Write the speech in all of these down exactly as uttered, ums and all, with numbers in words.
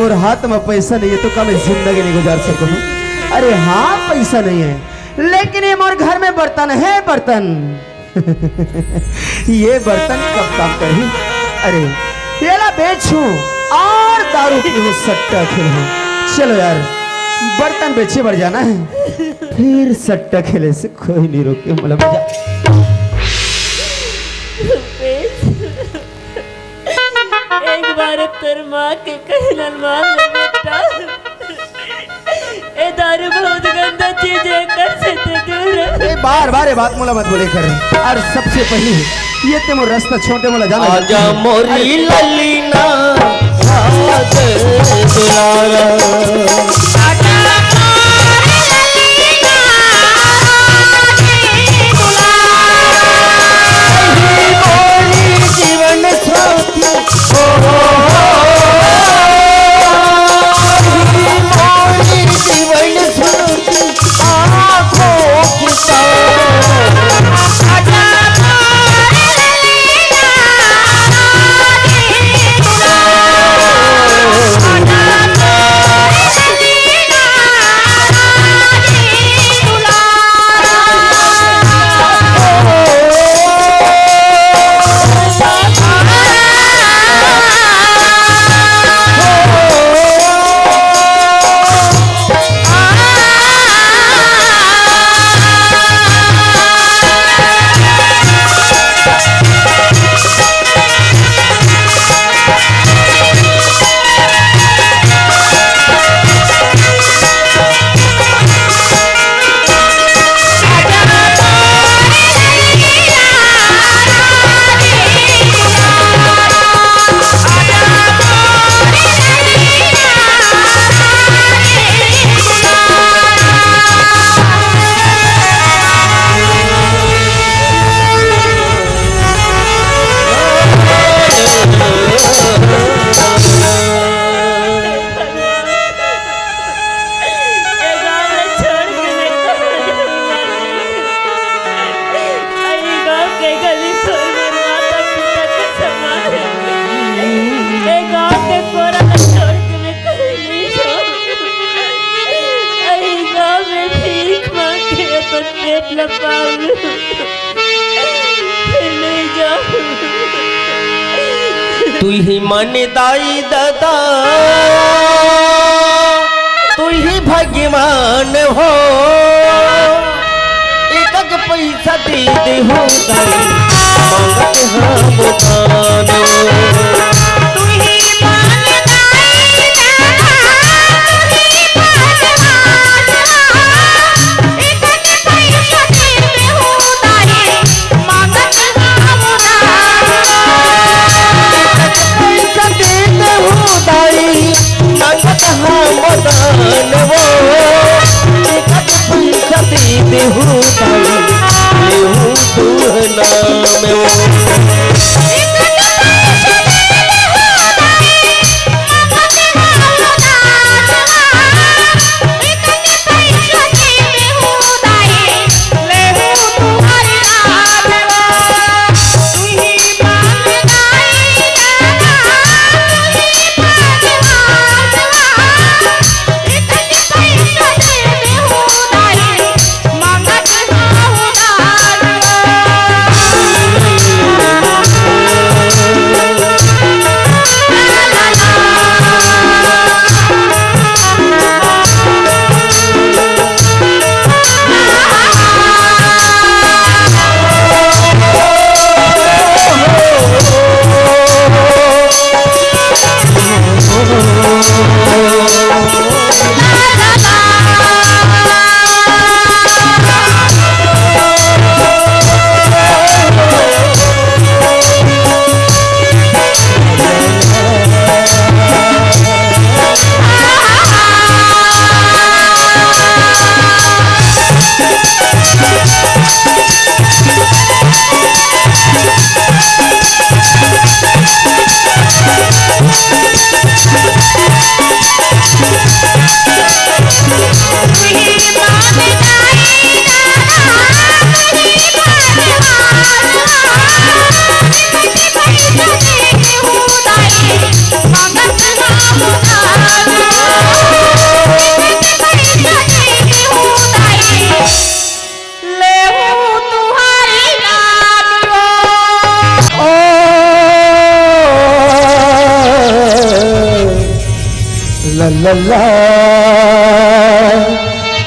अउ हाथ में पैसा नहीं है तो का मैं जिंदगी नहीं गुजार सकूं? अरे हाँ, पैसा नहीं है, लेकिन ये मोर घर में बर्तन है, बर्तन। ये बर्तन कब काम करही? अरे, एला बेचहूं अउ दारू पीहूं, सट्टा खेलहूं। चलो यार, बर्तन बेचे बर जाना है, फिर सट्टा खेले से कोई नहीं रोके, मतलब जा। रुपेश, एक बार तोर माँ के कहना ल मान ले बेटा। ए दारू बहुत गंदा चीज है, एकर से ते दूर रह। ए, बार बार ये बात मोला मत बोले कर। अउ सबसे पहले ये ते मोर रास्ता छोड़ दे, मोला जाना है। आजा मोरी ललीना, आजा दुलारा। जीवन साथी, ओ, जीवन साथी, आंखों की ए गाँव ला छोड़ के मैं कहाँ जाऊँ? ए गाँव के गली खोर मोर माता पिता के समान है। ए गाँव के कोरा ला छोड़ के मैं कहीं नहीं जाऊँ। ए गाँव में भीख मांग के अपन पेट ला पालूँ। नहीं जाऊँ। तुही मन दाई ददा, तुही भगवान हो। एक एक पैसा दे देहू दाई, मांगत हम दान। तुही मन दाई ददा, तुही भगवान हो। एक एक पैसा दे देहू दाई, मांगत पैसा दे देहू दाई, मांगत हम दान वो। एक एक पैसा दे देहू दाई, लेहू तू नाम वो। ला,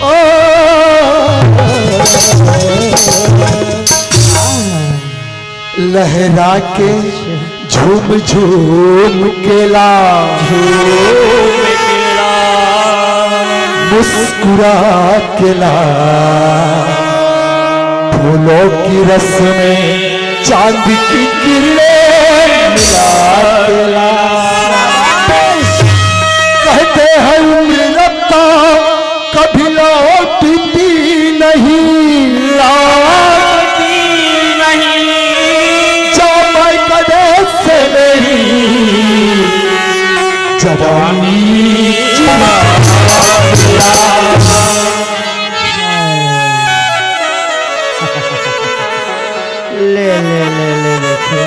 ओ, लहरा के झूम झूम के ला, झूम के ला। मुस्कुरा के ला, फूलों की रस में चांद की किरणें मिला के ला। कहते हैं उम्र रत्ता कभी लौटती नहीं, लौटती नहीं। जा मैं कदे से मेरी जवानी चुरा। ले, ले, ले, ले, देखो।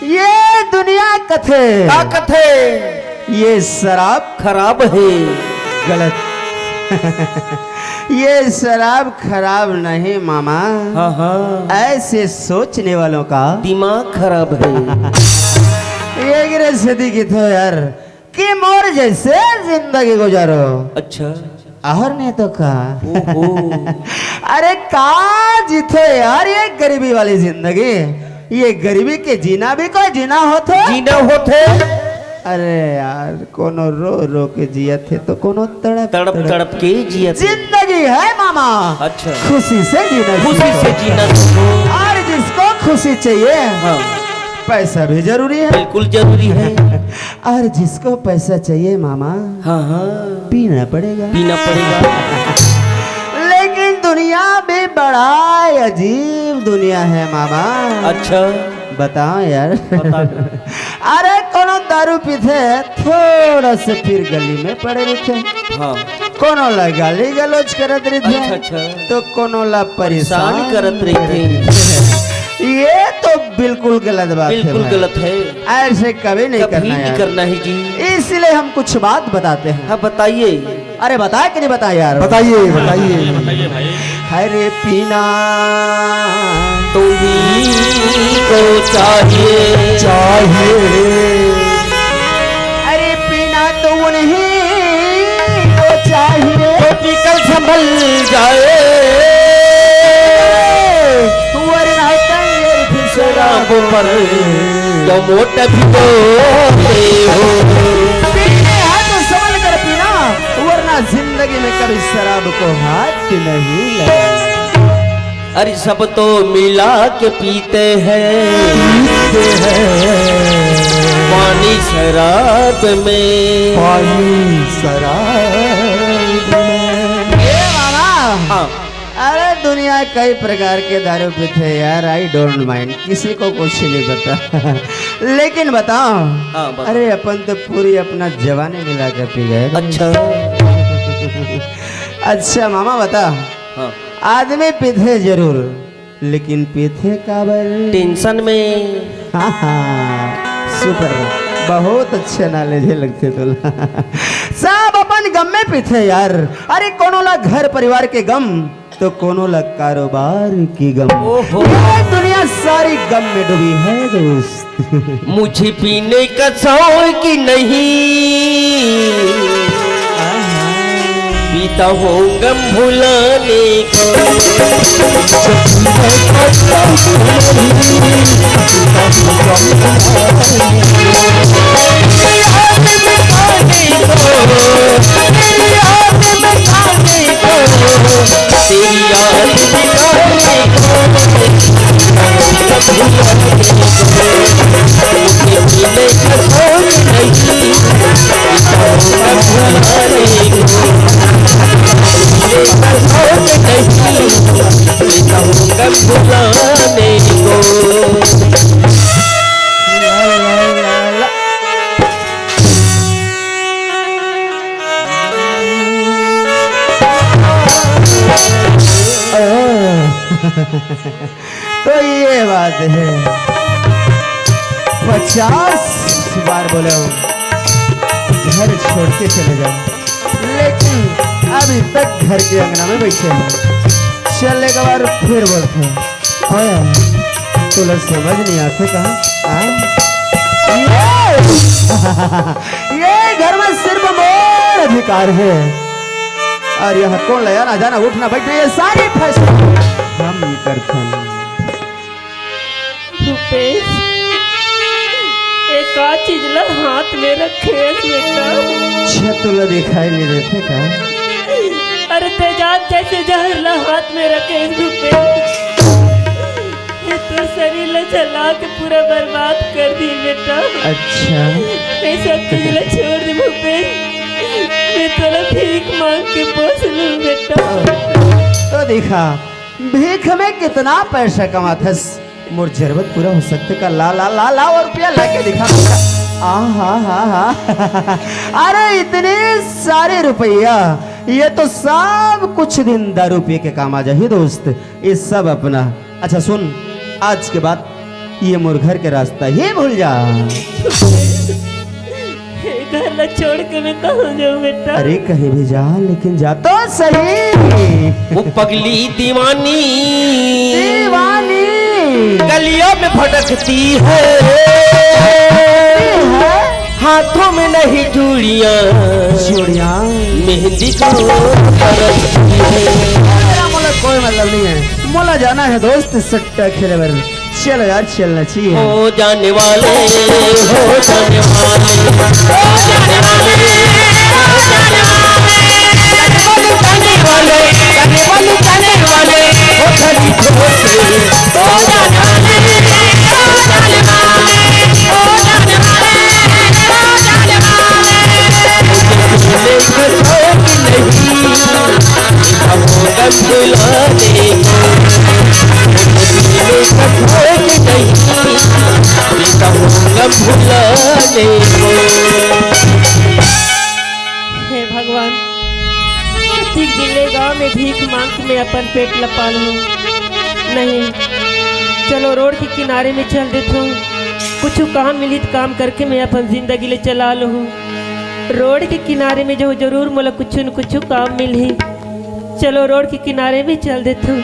ये दुनिया कथे। का कथे? ये शराब खराब हे। गलत। ये शराब खराब नहीं मामा। हाँ, हाँ। ऐसे सोचने वालों का दिमाग खराब हे। ये गिरे सदी की थो यार। कि मोर जैसे जिंदगी गुजारो। अच्छा। और नहीं तो का? ओहो। अरे का जीथो यार, ये गरीबी वाली जिंदगी, ये गरीबी के जीना भी कोई जीना होथे? जीना होथे। अरे यार, कोनो रो रो के जियत हे तो कोनो तड़प तड़प तड़प के जियत हे। जिंदगी है मामा। अच्छा। खुशी से जीना खुशी सीखो। से जीना सीखो। और जिसको खुशी चाहिए, हाँ। पैसा भी जरूरी है। बिल्कुल जरूरी है। और जिसको पैसा चाहिए मामा, हाँ, हाँ। पीना पड़ेगा। पीना पड़ेगा। लेकिन दुनिया भी बड़ा अजीब दुनिया है मामा। अच्छा। बताओ यार। बता। अरे कोनो दारू पीथे, थोड़ा से फिर गली में पड़े रहिथे। हाँ। कोनो ला गाली गलौज करत रहिथे। अच्छा, अच्छा। तो कोनो ला परेशान परेशान करत रहिथे। ये तो बिल्कुल गलत बात है बिल्कुल भाई। गलत है। ऐसे कभी नहीं कभी करना नहीं यार। करना है जी। इसलिए हम कुछ बात बताते हैं। हाँ, बताइए। अरे बताए कि नहीं बताए यार? बताइए, बताइए। अरे पीना तुम्ही को चाहिए। चाहिए। अरे पीना तो उन्हीं को चाहिए। तो पीकल संभल जाए। वरना कहीं फिर शराब पर तो मोट भी तो हो। पीने है तो संभल कर पीना, वरना जिंदगी में कभी शराब को हाथ नहीं लगाना। अरे सब तो मिला के पीते हैं पीते हैं पानी शराब में। पानी शराब में। ए मामा। हाँ। अरे दुनिया कई प्रकार के दारू पीथे यार, I don't mind, किसी को कुछ नहीं पता। लेकिन बताओ, हाँ, बताओ। अरे अपन तो पूरी अपना जवानी मिला के पी गए। अच्छा। अच्छा मामा बता, हाँ। आदमी पीथे जरूर, लेकिन पीथे काबर? टेंशन में। हाँ, हाँ, सुपर, बहुत अच्छा नॉलेज हे लगथे तोला। सब अपन गम में पीथे यार। अरे कोनो ला घर परिवार के गम, तो कोनो ला कारोबार की गम। ओहो। ये दुनिया सारी गम में डूबी है दोस्त। मुझे पीने का शौक नहीं, पीता हूँ गम भुलाने को। तेरी याद मिटाने को, मुझे जीने का शौक नहीं, इतना होगा भुलाने को। जीने का शौक नहीं, इतना होगा भुलाने को। तो ये बात है, पचास बार बोले हो घर छोड़ के चले जाओ, लेकिन अभी तक घर के अंगना में बैठे हैं। चलने के बाद फिर बोलते हैं, "ओए, तोला समझ नहीं आते का? आ?" ये, ये घर में सिर्फ मोर अधिकार है। और यह कौन ले आना, जाना, उठना, बैठना, ये सारी फैसला हम ही करथन। भूपेश, एक आध चीज ला हाथ में रखे हस बेटा। अच्छा, तोला दिखाई नहीं देथे का? अरे, तेजाब जैसे जहर ला हाथ में रखे हस भूपेश। ये तो शरीर ला जला के पूरा बर्बाद कर दी बेटा। अच्छा। ये सब चीज ला छोड़ दे भूपेश, मैं तोला भीख मांग के पोस लूं बेटा। तो देखा, भीख में कितना पैसा कमाथस, मोर जरूरत पूरा हो सकथे का? ला, ला, ला, ला, और रुपया ला के दिखा। आ हा हा हा। अरे, इतने सारे रुपया, ये तो सब कुछ दिन दारू पी के काम आ जाही दोस्त, ये सब अपना। अच्छा सुन, आज के बाद ये मोर घर के रास्ता ही भूल जा। घर ला छोड़ के मैं कहाँ जाऊँ बेटा? अरे, कहीं भी जा, लेकिन जा तो सही। वो पगली दीवानी दीवानी। गलियों में भटकती है, है। हाथों में नहीं चूड़ियाँ, चूड़ियाँ। मेहंदी को परखती है। मेरा मोला कोई मतलब नहीं है, मोला जाना है दोस्त, सट्टा खेले बर। चलो यार, चलना चाहिए। हो जाने वाले, हो जाने वाले, हो जाने वाले, हो जाने वाले, जाने वाले, जाने वाले, जाने वाले, हो जाने वाले, हो जाने वाले, हो जाने वाले, हो जाने वाले, हो जाने वाले। हे भगवान, कतिक दिन ले गांव में भीख मांग के मैं अपन पेट ल पालहूं। नहीं, चलो रोड के किनारे में चल देथों, कुछ काम मिली त काम करके मैं अपन जिंदगी ले चला लूं। रोड के किनारे में जो जरूर मोला कुछ न कुछ काम मिलही। चलो रोड के किनारे में चल देथों।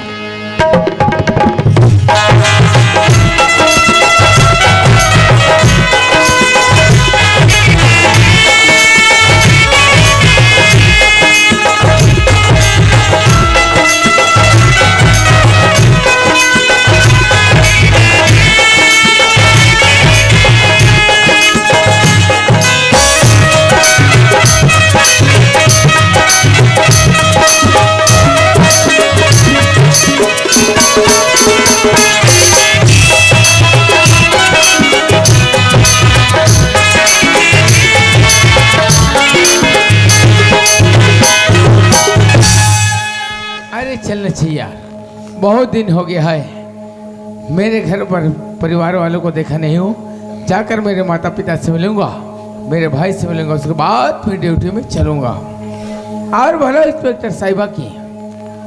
अरे चलना चाहिए यार, बहुत दिन हो गया है, मेरे घर पर परिवार वालों को देखा नहीं हूँ। जाकर मेरे माता पिता से मिलूंगा, मेरे भाई से मिलूंगा, उसके बाद फिर ड्यूटी में चलूंगा। और भला इंस्पेक्टर साहिबा की,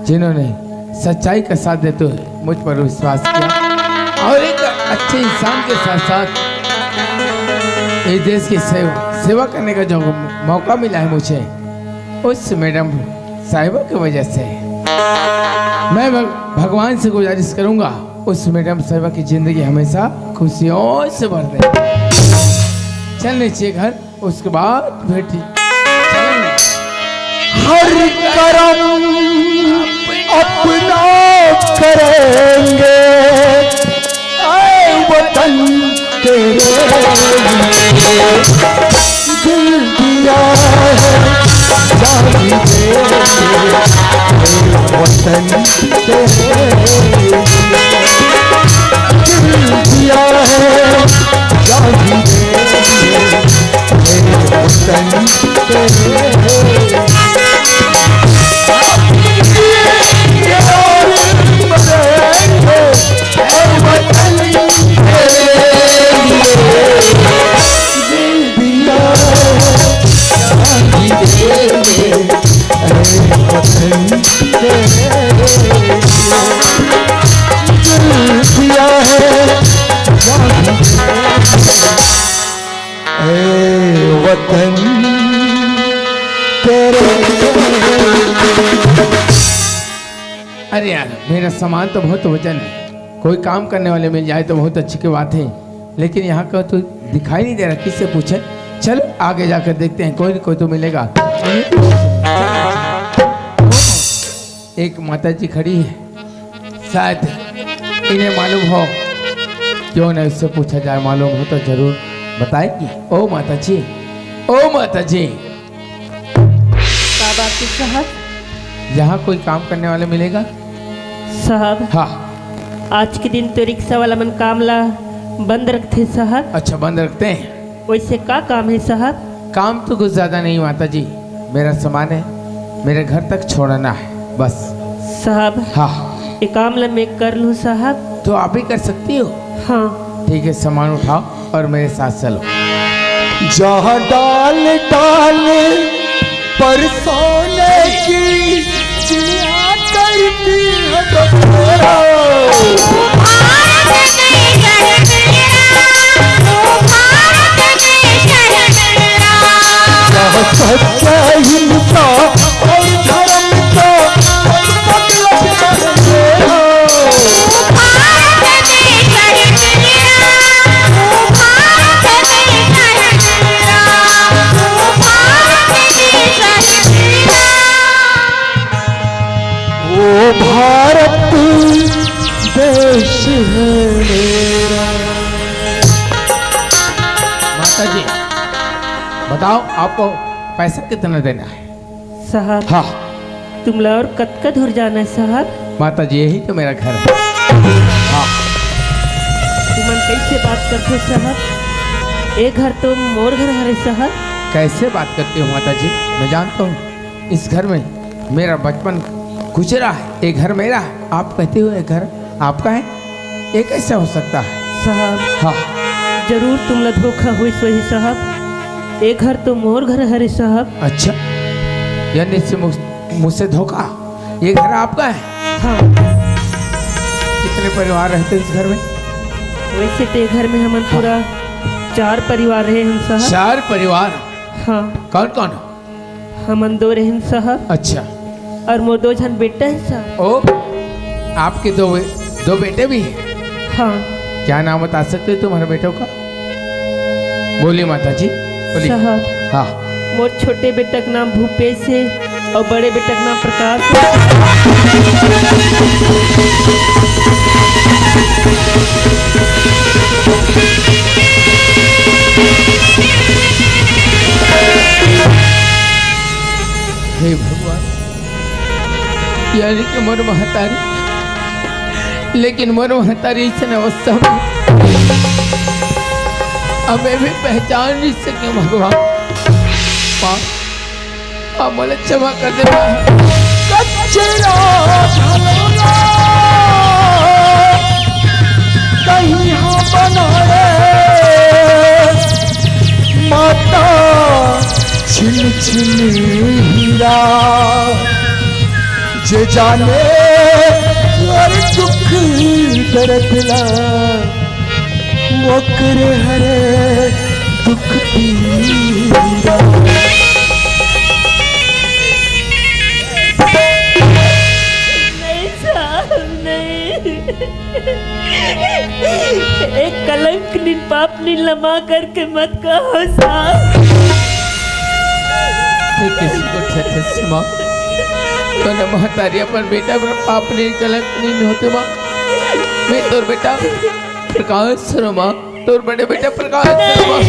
जिन्होंने सच्चाई का साथ देते हुए मुझ पर विश्वास किया और एक अच्छे इंसान के साथ साथ इस देश की सेवा, सेवा करने का जो मौका मिला है मुझे, उस मैडम साहिबा की वजह से। मैं भग-, भगवान से गुजारिश करूंगा, उस मैडम साहिबा की जिंदगी हमेशा खुशियों से भर दे। चल नीचे घर, उसके बाद बेटी। हर करम अपना करेंगे, ऐ वतन तेरे लिए। दिल दिया है जान देंगे, ऐ वतन तेरे लिए। दिल दिया है जान देंगे, ऐ वतन तेरे लिए। वतन तेरे। अरे यार, मेरा सामान तो बहुत वजन है, कोई काम करने वाले मिल जाए तो बहुत अच्छी की बात है, लेकिन यहाँ का तो दिखाई नहीं दे रहा, किससे पूछे? चल, आगे जाकर देखते हैं, कोई न कोई तो मिलेगा। एक माता जी खड़ी है, शायद इन्हें मालूम हो। क्यों ना इससे पूछा जाए, मालूम हो तो जरूर बताएगी। ओ माता जी, ओ माता जी। का बात है साहब? यहाँ कोई काम करने वाला मिलेगा? साहब, हाँ। आज के दिन तो रिक्शा वाला मन काम ला बंद रखथे साहब। अच्छा, बंद रखते हैं। वैसे का काम है साहब? काम तो कुछ ज्यादा नहीं माता जी, मेरा सामान है, मेरे घर तक छोड़ना है बस। साहब, हाँ। ये काम ला मैं कर लूँ साहब? तो आप ही कर सकती हो? हाँ। ठीक है, सामान उठाओ और मेरे साथ चलो। जहाँ डाल डाल पर सोने की चिड़िया करती है बसेरा। जहाँ सच्चा हिंसा और धर्म का संकट लग रहे हो। वो भारत देश है मेरा। माता जी, बताओ, आपको पैसा कितना देना है? साहब, हाँ। तुमला और कतका दूर जाना है साहब? माता जी, यही तो मेरा घर है। हाँ। तुमन कैसे बात करते हो साहब? ये घर तो मोर घर हरे साहब। कैसे बात करते हो माता जी? मैं जानता हूँ, इस घर में मेरा बचपन गुजरा है, ये घर मेरा है। आप कहते हो ये घर आपका है? ये कैसे हो सकता है? साहब, हाँ। जरूर तुमला धोखा होइस होही साहब। ये घर तो मोर घर हरे साहब। अच्छा, यानी से मुझ-, मुझसे धोखा? ये घर आपका है? हाँ। कितने परिवार रहते इस घर में? वैसे तो ये घर में हमन हाँ। पूरा चार परिवार रहे हम साहब। चार परिवार? हाँ। कौन कौन? हमन दो रहन साहब। अच्छा। और मोर दो झन बेटा है साहब। ओ, आपके दो, दो बेटे भी हैं? हाँ। क्या नाम बता सकते हो तुम्हारे बेटों का? बोलिए माता जी, बोलिए। साहब, हाँ। मोर छोटे बेटा का नाम भूपेश है और बड़े बेटा का नाम प्रकाश है। हे भगवान, यानी कि मोर महतारी, लेकिन मोर महतारी अइसन अवस्था में हमें भी पहचान नहीं सके भगवान। माँ, आप मोला क्षमा कर दे माँ। कचरा घलोना कहीं हाँ बनाए माता छिन छिन हीरा। जे जाने हर दुख दर्द ला, ओकरे हरे दुख पीरा। नहीं साहब, नहीं। एक कलंक निन पाप निन लमा करके मत कहो साहब। ये किसी को ठेस से माँ? तो न महतारी अपन बेटा पर पाप नहीं, कलंक नहीं होते माँ। मैं तोर बेटा प्रकाश सरो माँ, तोर बड़े बेटा प्रकाश सरो माँ।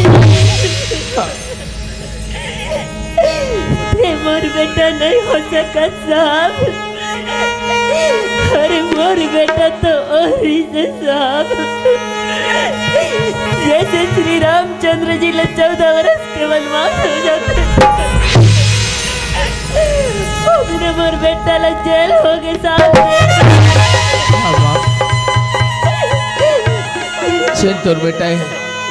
ते मोर बेटा नहीं हो सकत साहब। अरे मोर बेटा तो ओही से साहब, जैसे श्री रामचंद्र जी ले चौदह वर्ष के वनवास हो जाते, ओकरे मोर बेटा ला जेल हो गए साहब। हाँ, माँ। चल तोर बेटा है।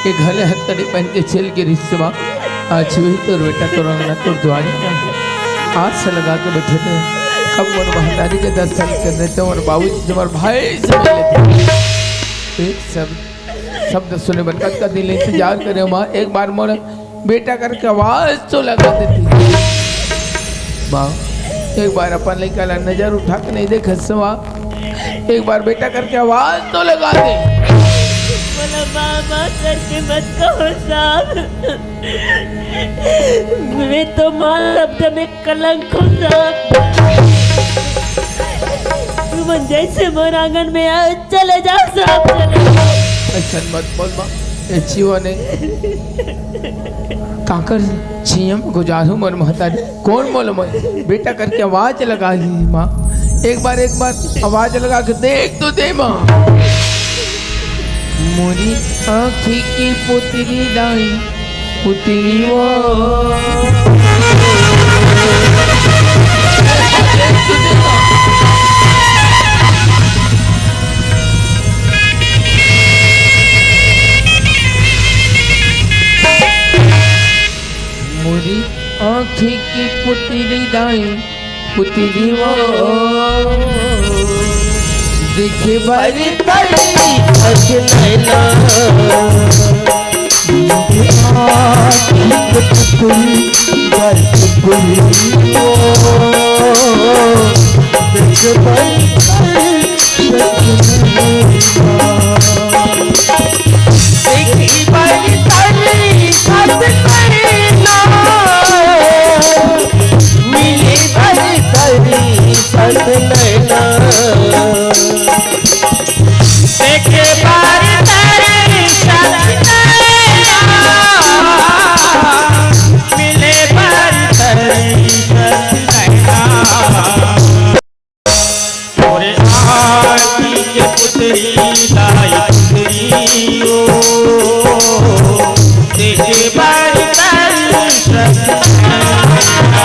ये घले हथकड़ी पहन के चल के रिश्ते मा। आज वही तोर बेटा तोर अंगना तोर दुआरी में आस लगा के बैठे थे। अब मोर महतारी के दर्शन करने तो मोर बाबूजी से मोर भाई से मिले थे। एक शब्द, शब्द सुने बर कतका दिन ले इंतजार करे माँ। एक बार मोर बेटा करके आवाज तो लगा देती। माँ, एक बार अपन लइका ला नजर उठा के नहीं देखे से माँ। एक बार बेटा करके आवाज तो लगा दे। बोला, माँ, माँ करके मत कहो साहब। मैं तो माँ शब्द में कलंक हूँ साहब। तुमन जैसे मोर आंगन में आए, चले जाओ साहब, चले जाओ। अइसन मत बोल माँ, ये जीवन हे। काकर छींव म गुजारहूँ मोर महतारी। कोन मोला मोर बेटा करके आवाज लगाही माँ? एक बार, एक बार आवाज लगा के देख तो दे माँ। मोरी आँखी की पुतरी दाई, पुतरी वो। मोरी आँखी की पुतरी दाई, पुतरी वो। देखे बारी तारी सच नैना। आँखी की पुतरी दाई, पुतरी वो। देखे बारी तारी सच नैना। देखी बारी तारी सत नैना, मिली बारी तारी सत नैना। देखे बारी तारी सत नैना, मिले बारी तारी सत नैना। तोरे आँखी के पुतरी लाई पुतरी ओ, देखे बारी तारी सत नैना।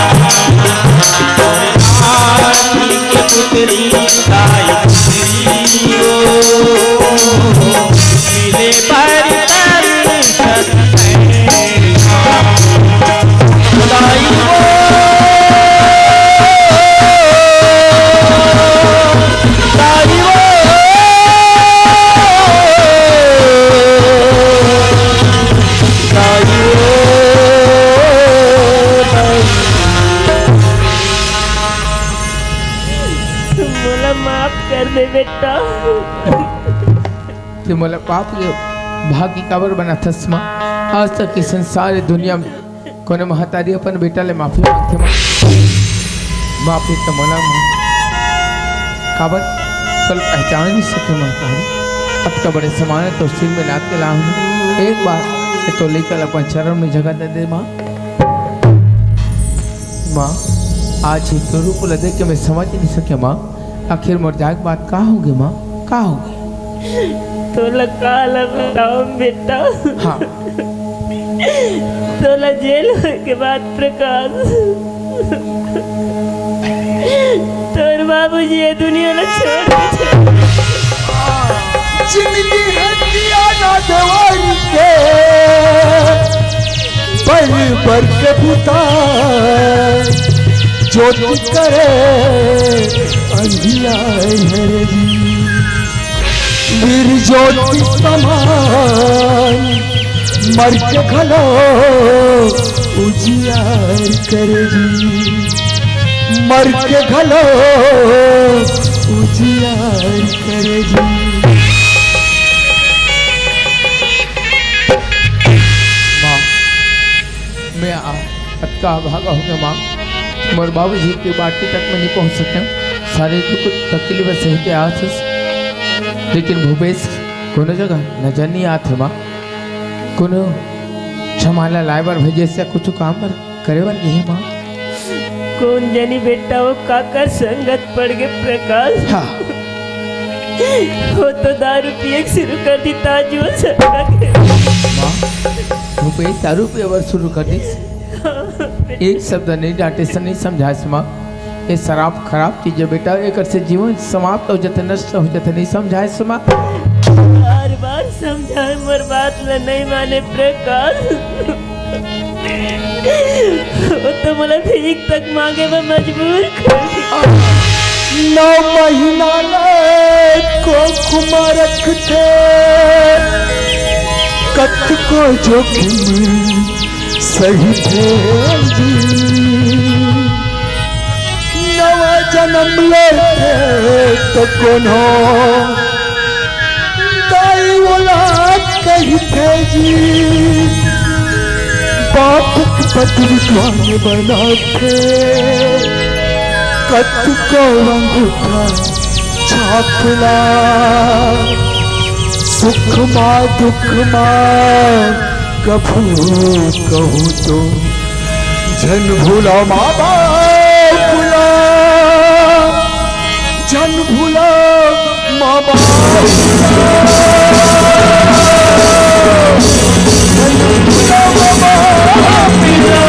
तोरे आँखी के पुतरी लाई पुतरी ओ, मिले बारी तारी सत नैना। मोला माफ कर दे बेटा। ते मोला पाप के भागी काबर बनाथस माँ? आज तक के संसार, दुनिया में कोनो महतारी अपन बेटा ले माफी मांगथे माँ? माफी तो मोला मांग। काबर? कल पहचान नहीं सके माँ, काबर? अतका बड़े सामान तो सिर में लाद के लाहूँ। एक बार ये तो लइका ला अपन चरण में जगह दे दे माँ। माँ, आज ही तो रूप ला देख के मैं समझ नहीं सके माँ। आखिर मोर जाए के बाद का होगे माँ? का होगे? तोला काला बताओ बेटा। हाँ। तोला जेल होए के बाद प्रकाश, तोर बाबूजी ये दुनिया ला छोड़ के चले। जिंदगी है दिया ना देवारी के, बल बर के बुता, ज्योति करे अंधियार हरे जी। वीर ज्योति समान मर के घलो उजियार करे जी, मर के घलो उजियार करे जी। माँ, मैं आ, अतका अभागा हो गया माँ, मोर बाबूजी के बाटी तक में नहीं पहुँच सके। सारे दुख तकलीफ सही के आस, लेकिन भूपेश कोनो जगह नजर नहीं आत हे माँ। कोनो जमाला लाए बर भेजे से कुछ काम बर करे बर गे हे माँ। कोन जनी बेटा वो काकर संगत पड़ गे प्रकाश। हाँ। वो तो दारू पिए के शुरू कर दी, ताज वो संगत। माँ, भूपेश दारू पिए बर शुरू कर दिस। एक शब्द नहीं डांटे से, नहीं समझाए से माँ। ये शराब खराब चीज है बेटा, एकर से जीवन समाप्त हो जाते, नष्ट हो जाते, नहीं समझाए से माँ। बार बार समझाए, मोर बात ला नहीं माने प्रकाश। वो तो मोला भीख तक मांगे बर मजबूर कर दिस। नौ महीना ले कोख म रखथे, कतको जोखिम सही भेजी। नवा जन्म लेथे तो कोनो दाई ओला कहिथे जी, बाप के पद विद्वान बनाथे, कतको अंगूठा छाप ला, सुख मा दुख मा कभू कहूँ तो झन भूला माँ बाप ला, झन भूला माँ बाप ला। झन भूला माँ बाप ला।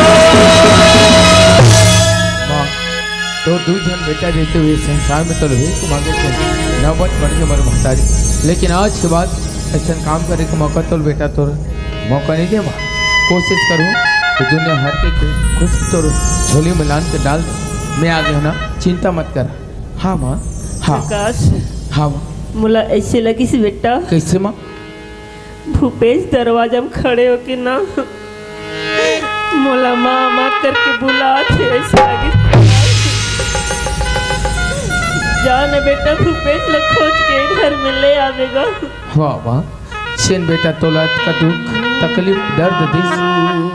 माँ, तोर दू झन बेटा रहिते हुए संसार में तोर भेज को मांगे थे, नौबत बढ़ के मर महतारी। लेकिन आज के बाद अइसन काम करे के मौका तोर बेटा तोर मौका नहीं दे माँ। कोशिश करूँ कि दुनिया हर के खुशी तोर झोली में लान के डाल दे। मैं आ गया ना, चिंता मत कर। हाँ माँ, हाँ। प्रकाश, हाँ माँ। मोला ऐसे लगिस बेटा, कैसे माँ? भूपेश दरवाजा में खड़े होके ना मोला माँ माँ करके बुलात हे, ऐसे लगिस। जा ना बेटा, भूपेश ला खोज के घर में ले आवेगा। वाह, वाह। जेन बेटा तोला अतका दुख, तकलीफ, दर्द दिस,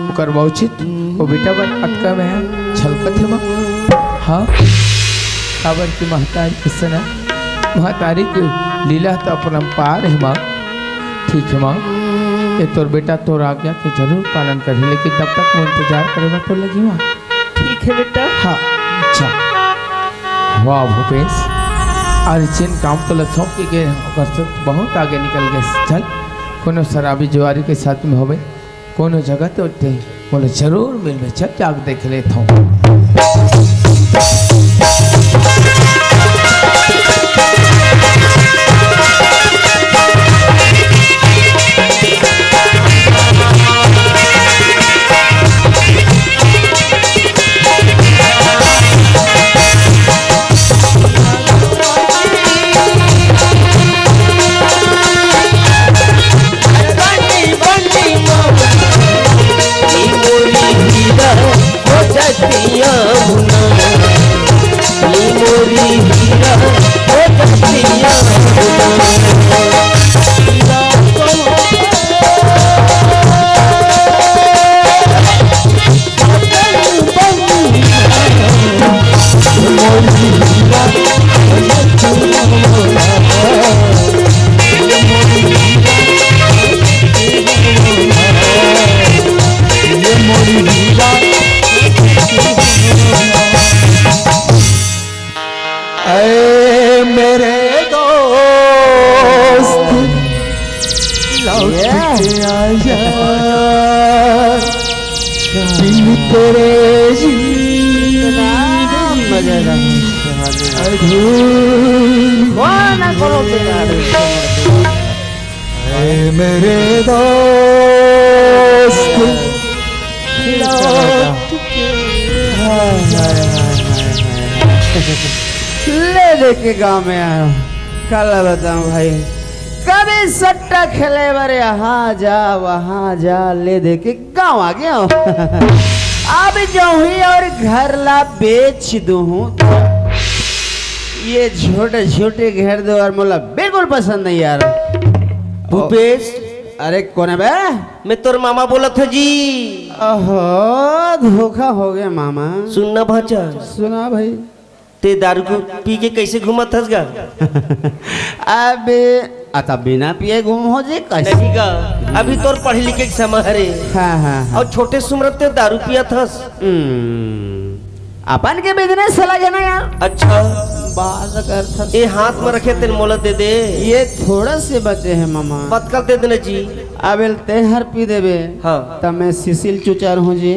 ओकर बावजूद ओ बेटा बर अतका मया छलकत हे माँ। हाँ, काबर कि महतारी के सना, महतारी के लीला तो अपरंपार हे माँ। ठीक हे माँ, ये तोर बेटा तोर आज्ञा के जरूर पालन करही, लेकिन तब तक मैं इंतजार करे बर तो लगी माँ। ठीक हे बेटा। हाँ, अच्छा। वाह भूपेश, आज जेन काम तोला सौंप के गए हँव, ओकर से बहुत आगे निकल गए। चल, कोनो शराबी जुआरी के साथ में होबे, कोनो जगह तो ते मोला जरूर मिलबे। चल, जाके देख लेथँव। ऐ मेरे दोस्त, लौट ये। के आजा, बिन तेरे जिंदगी मजेदार। अधूरी। कौन है करो बेकार? ऐ मेरे दोस्त, लौट के आजा। ले दे के गाँव में आयो, काला बताऊं भाई, कभी सट्टा खेले बर यहाँ जा, वहाँ जा, ले दे के गाँव आ गया हूँ। अब जाऊँ ही और घर ला बेच दूँ हूँ तो ये छोटे छोटे घर द्वार मोला बिल्कुल पसंद नहीं यार। भूपेश। अरे कौन है बे? मैं तोर मामा बोलत हँव जी। ओहो, धोखा हो गया मामा। सुन ना भांचा। सुना भाई। ते दारू को पी के कैसे घूमत हस गा? अबे, अता बिना पिए घूम हो जे कैसे? नहीं गा, अभी तोर पढ़े लिखे के समय हरे। हाँ, हाँ, हाँ। और छोटे से उम्र ते दारू पियत हस। हम्म, अपन के business चला जाना यार। अच्छा। बात करथस। ये हाथ में रखे तेन मोला दे दे। ये थोड़ा से बचे हैं मामा। पतकल दे देना जी। अबे ते हर पी देबे। हाँ। त मैं सिसिल चुचार हूँ जी।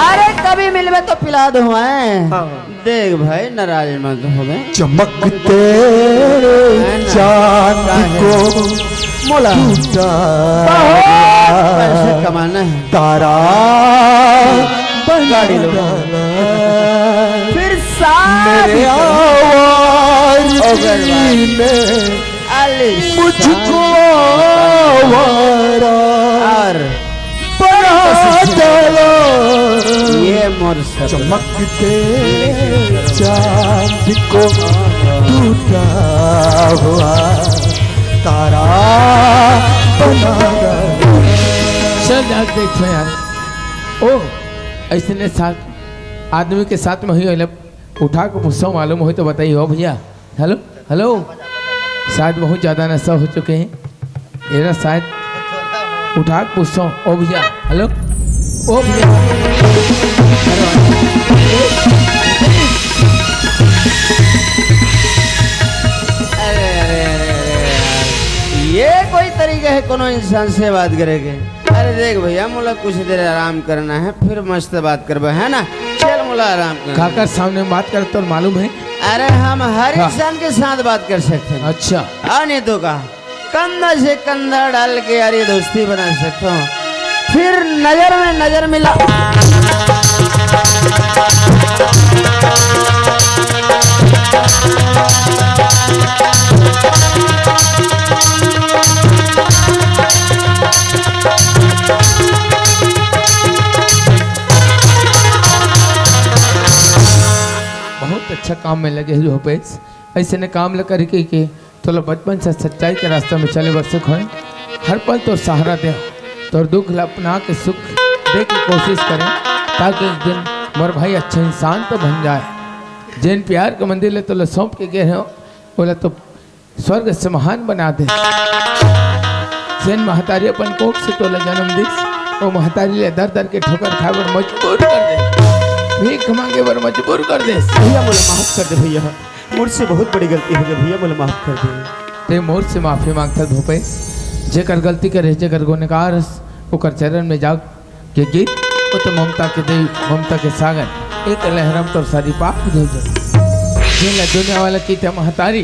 अरे कभी मिलबे तो पिला दूँ, हैं? हाँ, हाँ। देख भाई, नाराज मत होबे। चमकते है ना? चांद काहे? को मोला टूटा बहुत पैसा कमाना है। तारा बना गाड़ी लो। डाला। फिर साथ मेरे ही करो। आवारगी ओ गरबा। ने आलिशान मुझको आवारा और बना डाला। ये मोर सपना। चमकते चांद को टूटा हुआ तारा बना रहे। चल जाके देखो यार। ओ, ऐसने साथ आदमी के साथ में हुई, मतलब, उठा के पूछो, मालूम हो तो बताइए हो भैया। हेलो, हेलो, शायद बहुत ज्यादा नशा हो चुके हैं। ये ना शायद उठा के पूछो। ओ भैया, हेलो, ओ भैया। अरे, अरे, अरे, अरे यार, ये कोई तरीका है कोनो इंसान से बात करे के? अरे देख भैया, मोला कुछ देर आराम करना है, फिर मस्त बात करबे, है ना? चल मोला आराम करना। काकर सामने बात कर, तो मालूम है? अरे हम हर हाँ। इंसान के साथ बात कर सकते हैं। अच्छा। हाँ, नहीं तो का, कंधा से कंधा डाल के यारी दोस्ती बना सकता हूँ। फिर नजर में नजर मिला। बहुत अच्छा काम में लगे हो भूपेश। ऐसे ने काम ल करके के तोला बचपन से सच्चाई के रास्ता में चले बर सिखाए। हर पल तोर सहारा दे, तोर दुख ला अपना के सुख दे के कोशिश करे, ताकि एक दिन मोर भाई अच्छा इंसान तो बन जाए। जेन प्यार के मंदिर ले तोला सौंप के गए हो, ओला तो स्वर्ग से महान बना दे। जेन महतारी अपन कोख से तोला जन्म दिस, वो महतारी ले दर दर के ठोकर खाए बर मजबूर कर दे, भीख मांगे बर मजबूर कर दे। भैया, मोला माफ कर दे भैया, मोर से बहुत बड़ी गलती हो गई भैया, मोला माफ कर दे। ते मोर से माफी मांगथस भूपेश, जेकर गलती करे, जेकर गुनहगार हस, ओकर चरण में जाग के गीत, ओ तो ममता के देवी, ममता के सागर, एक लहरम तोर सारी पाप धो दे। जेन ला दुनिया वाला की ते महतारी,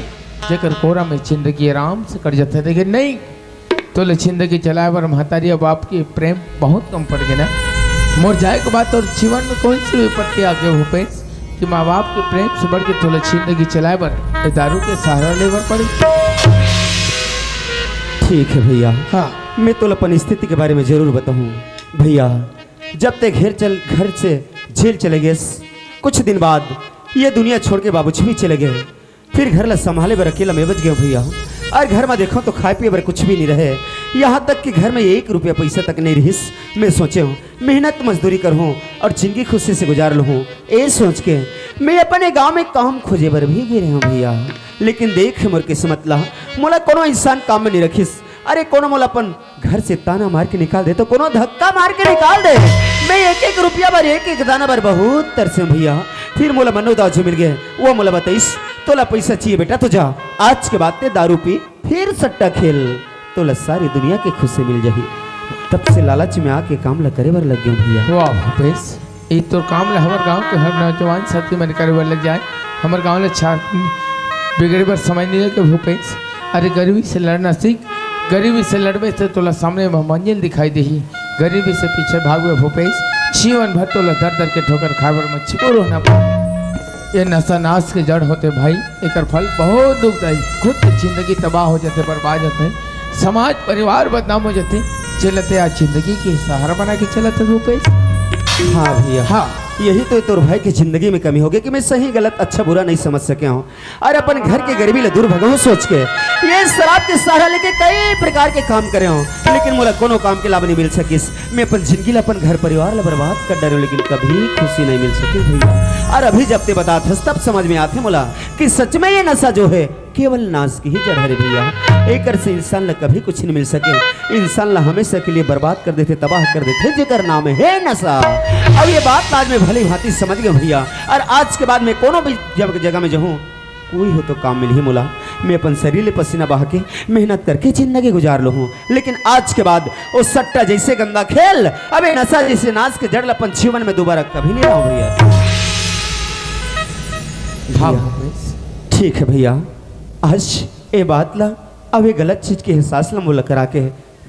जेकर कोरा में जिंदगी आराम से कट जाथे, लेकिन नहीं, तोले जिंदगी चलाए बर महतारी अउ बाप के प्रेम बहुत कम पड़ गे ना। मोर जाए के बाद तोर जीवन में कौन सी विपत्ति आ गई भूपेश, कि माँ बाप के प्रेम से बढ़ के तोले जिंदगी चलाए बर ए दारू के सहारा ले बर पड़ी? ठीक है भैया, हाँ। मैं तोला अपन स्थिति के बारे में जरूर बताहूँ। भैया, जब ते घर चल, घर से जेल चले गेस, कुछ दिन बाद ये दुनिया छोड़ के बाबूजी भी चले गए। फिर घर ला संभाले बर अकेला मैं बच गया भैया। और घर में देखो तो खाए पिए बर कुछ भी नहीं रहे, यहाँ तक कि घर में एक रुपया पैसा तक नहीं रहिस। मैं सोचे हूँ मेहनत मजदूरी करहूँ और जिंदगी खुशी से गुजार लूँ। ए सोच के मैं अपने गांव में काम खोजे बर भी गे रहे हूँ भैया, लेकिन देख मोर किस्मत ला, मोला कोनो इंसान काम में नहीं रखिस। अरे कोनो मोला अपन घर से ताना मार के निकाल दे, तो कोनो धक्का मार के निकाल दे। मैं एक एक रुपया बर, एक एक दाना बर बहुत तरसे हूँ भैया। फिर मोला मन्नू दाऊ जी मिल गए, वो मोला बताइस, "तोला पैसा चाहिए बेटा तो जा, आज के बाद ते दारू पी, फिर सट्टा खेल, तोला सारी दुनिया के खुशी मिल जाही।" तब से लालच में आके काम ला करे बर लग गए भैया। वाह भूपेश, ई तोर काम ल हमर गांव के हर नौजवान साथी मन करे बर लग जाए। हमर गांव ल छा-, बिगड़े बर समय नहीं लगे भूपेश। अरे गरीबी से लड़ना सीख, गरीबी से लड़बे त तोला सामने में मंजिल दिखाई देही। गरीबी से पीछे भागबे भूपेश, जीवन भर तोला दर दर के ठोकर खाए बर मजबूर होना पड़ही। ये नशा नाश के जड़ होथे भाई, एकर फल बहुत दुखदाई। खुद के जिंदगी तबाह हो जाथे, बर्बाद होथे, समाज परिवार बदनाम हो जाथे। जेला ते आज जिंदगी के सहारा बना के चलत हे भूपेश। हाँ भैया, हाँ। यही तो तोर भाई के जिंदगी में कमी हो गई कि मैं सही गलत अच्छा बुरा नहीं समझ सके हूँ और अपन घर के गरीबी ले दूर भगहूँ सोच के ये शराब के सहारा लेके कई प्रकार के काम करे हूँ, लेकिन मोला कोनो काम के लाभ नहीं मिल सकिस। मैं अपन जिंदगी ला, अपन घर परिवार ला बर्बाद कर डारे हूँ, लेकिन कभी खुशी नहीं मिल सके भैया। और अभी जब ते बतात हस तब समझ में आथे मोला कि सच में ये नशा जो है केवल नाश की ही जड़ हरे भैया। एकर से इंसान ला कभी कुछ नहीं मिल सके। इंसान ला हमेशा के लिए बर्बाद कर देथे, तबाह कर देथे, जेकर नाम है नशा। अब ये बात आज मैं भली भांति समझ गया भैया, और आज के बाद मैं कोनो भी जब जगह में जाहूँ, कोई हो तो काम मिलही मोला। मैं अपन शरीर ले पसीना बहा के मेहनत करके जिंदगी गुजार लूँ, लेकिन आज के बाद वो सट्टा जैसे गंदा खेल, अबे नशा जैसे नाश के जड़ ला अपन जीवन में दोबारा कभी नहीं लाऊं भैया। हाँ भैया। भूपेश। ठीक है भैया, आज ये बात ला, अब ये गलत चीज के एहसास ला मोला करा के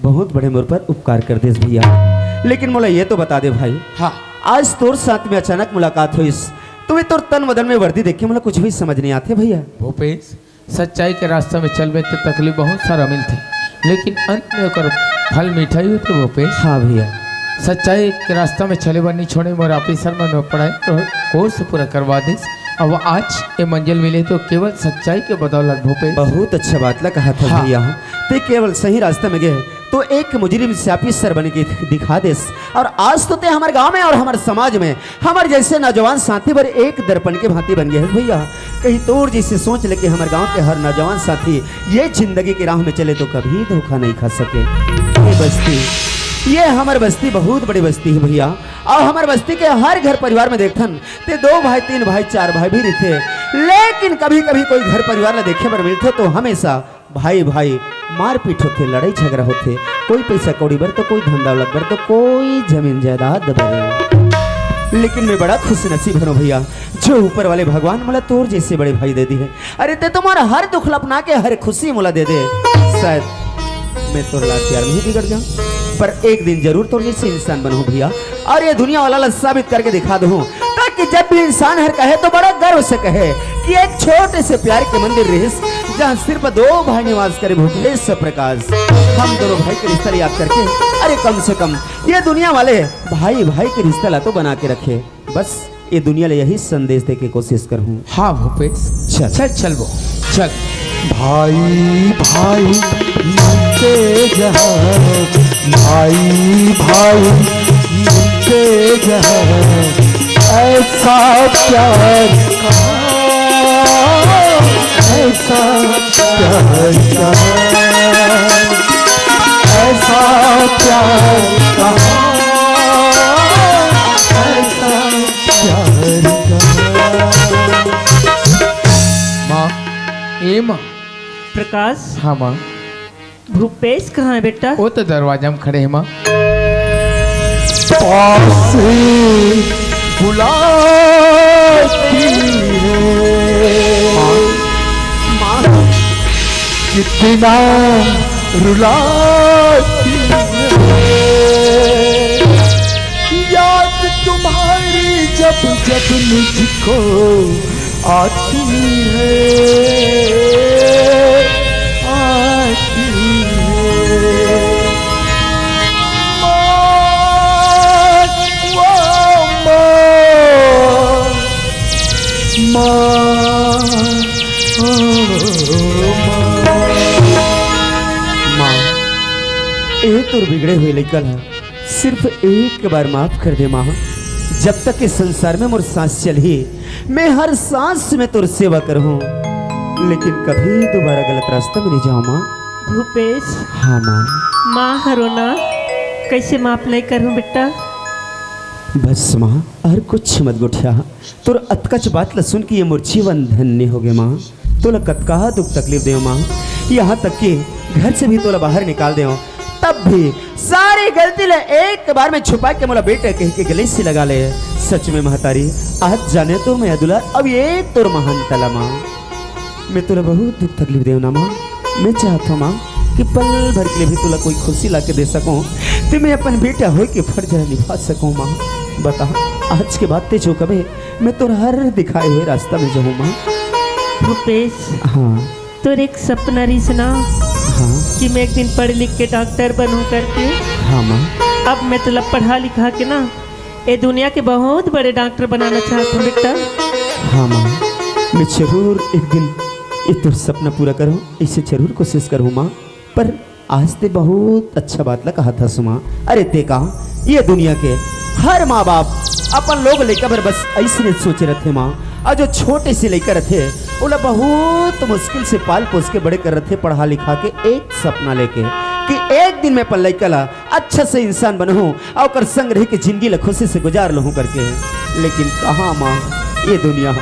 बहुत बड़े मोर पर उपकार कर देस भैया। लेकिन मोला ये तो बता दे भाई, हाँ। आज तोर साथ में अचानक मुलाकात होइस, तो ये तोर तन बदन में वर्दी देख के मोला कुछ भी समझ नहीं आथे भैया। भूपेश, सच्चाई के रास्ता में चलबे तो तकलीफ बहुत सारा मिलथे, लेकिन अंत में ओकर फल मीठा ही होथे भूपेश। हाँ भैया। सच्चाई के रास्ता में चले बर नहीं छोड़े, मोर ऑफिसर मन में पढ़ाई कोर्स पूरा करवा दिस। अब आज ये मंजिल मिले तो केवल सच्चाई के बदौलत, भूपेश। बहुत अच्छा बात ला कहा था हाँ। भैया, ते केवल सही रास्ते में गए तो एक मुजरिम से ऑफिसर बन के दिखा देस। और आज तो ते हमारे गांव में और हमारे समाज में हमारे जैसे नौजवान साथी बर एक दर्पण के भांति बन गए है भैया। कहीं तोर जैसे सोच लेके हमारे गांव के हर नौजवान साथी ये जिंदगी की राह में चले तो कभी धोखा नहीं खा सके। ये बस्ती, ये हमारी बस्ती बहुत बड़ी बस्ती है भैया। और हमारे बस्ती के हर घर परिवार में देखथन ते दो भाई, तीन भाई, चार भाई भी रहिथे, लेकिन कभी-कभी कोई घर परिवार ला देखे बर मिलथे तो हमेशा भाई-भाई मारपीट होथे, लड़ाई झगड़ा होथे, कोई पैसा कौड़ी बर तो कोई धन दौलत बर तो कोई जमीन जायदाद बर। लेकिन मैं बड़ा खुश नसीब हूँ भैया, जो ऊपर वाले भगवान मोला तोर जैसे बड़े भाई दे दी है। अरे ते तुम्हारा हर दुख लपना के हर खुशी मोला दे दे। शायद मैं तोर लाड प्यार में ही बिगड़ जाऊं, पर एक दिन जरूर तोर जैसे इंसान बनूं भैया, और ये दुनिया वाला ला साबित करके दिखा दूं, ताकि जब भी इंसान हर कहे तो बड़ा गर्व से कहे कि एक छोटे से प्यार के मंदिर रिहिस, जहां सिर्फ दो भाई निवास करे, भूपेश से प्रकाश। हम दोनों भाई के रिश्ता ला याद करके, अरे कम से कम ये दुनिया वाले भाई भाई के रिश्ता ला तो बना के रखे। बस ये दुनिया ला यही संदेश दे के कोशिश करहूं। हाँ भूपेश, चल। चल, चल वो, चल। भाई भाई मिलते जहां, भाई भाई मिलते जहां, ऐसा प्यार कहाँ, ऐसा प्यार कहाँ, ऐसा प्यार कहाँ, ऐसा प्यार कहाँ। माँ, ए माँ। प्रकाश। हाँ माँ। भूपेश कहाँ है बेटा? वो तो दरवाजा में खड़े हैं माँ। पास बुलाती है। माँ, कितना रुलाती है। याद तुम्हारी जब जब मुझको आती है, आती है। माँ, ओ माँ, माँ, ओ माँ। माँ, ए तोर बिगड़े हुए लइका ला सिर्फ एक बार माफ कर दे माँ। जब तक इस संसार में मोर सांस चलही, मैं हर सांस में तोर सेवा करहूँ, लेकिन कभी दोबारा गलत रास्ता में नहीं जाऊँ माँ। भूपेश। हाँ माँ। माँ हरो ना, कैसे माफ नहीं करहूँ बेटा? बस माँ, और कुछ मत गोठिया। तोर अतकच बात ल सुन के ये मोर जीवन धन्य होगे माँ। तोला कतका दुख तकलीफ देव माँ, यहाँ तक कि घर से भी तोला बाहर निकाल देव, तब भी सारी गलती ल एक बार में छुपा के मोला बेटा कह के गले से लगा ले। सच में महतारी, आज जाने तो मैं दुलार अब ये तोर महान तला माँ। मैं तोला बहुत दुख तकलीफ देव ना माँ। मैं चाहत हूँ माँ कि पल भर के लिए भी तोला कोई खुशी ला के दे सकूँ, ते मैं अपन बेटा होय के फर्ज ला निभा सकूँ माँ। बता, आज के बाद ते जो कबे मैं तोर हर दिखाए हुए रास्ता में जाऊँ माँ। भूपेश, हाँ। तोर एक सपना रहिस ना हाँ। कि मैं एक दिन पढ़ लिख के डॉक्टर बनूं करके। हाँ माँ। अब मैं तोला पढ़ा लिखा के ना ए दुनिया के बहुत बड़े डॉक्टर बनाना चाहत हूँ बेटा। हाँ माँ, मैं जरूर एक दिन ये तोर सपना पूरा करूँ, इसे जरूर कोशिश करूँ माँ। पर आज ते बहुत अच्छा बात ला कहा था सुमा। अरे ते का, ये दुनिया के हर माँ बाप अपन लोग लइका बर बस ऐसने सोचे रथे माँ। और जो छोटे से लइका रथे, ओला बहुत मुश्किल से पाल पोस के बड़े कर रथे, पढ़ा लिखा के एक सपना लेके कि एक दिन मैं अपन लइका ला अच्छा से इंसान बनहूँ और ओकर संग रह के जिंदगी ला खुशी से गुजार लहूँ करके। लेकिन कहाँ माँ, ये दुनिया,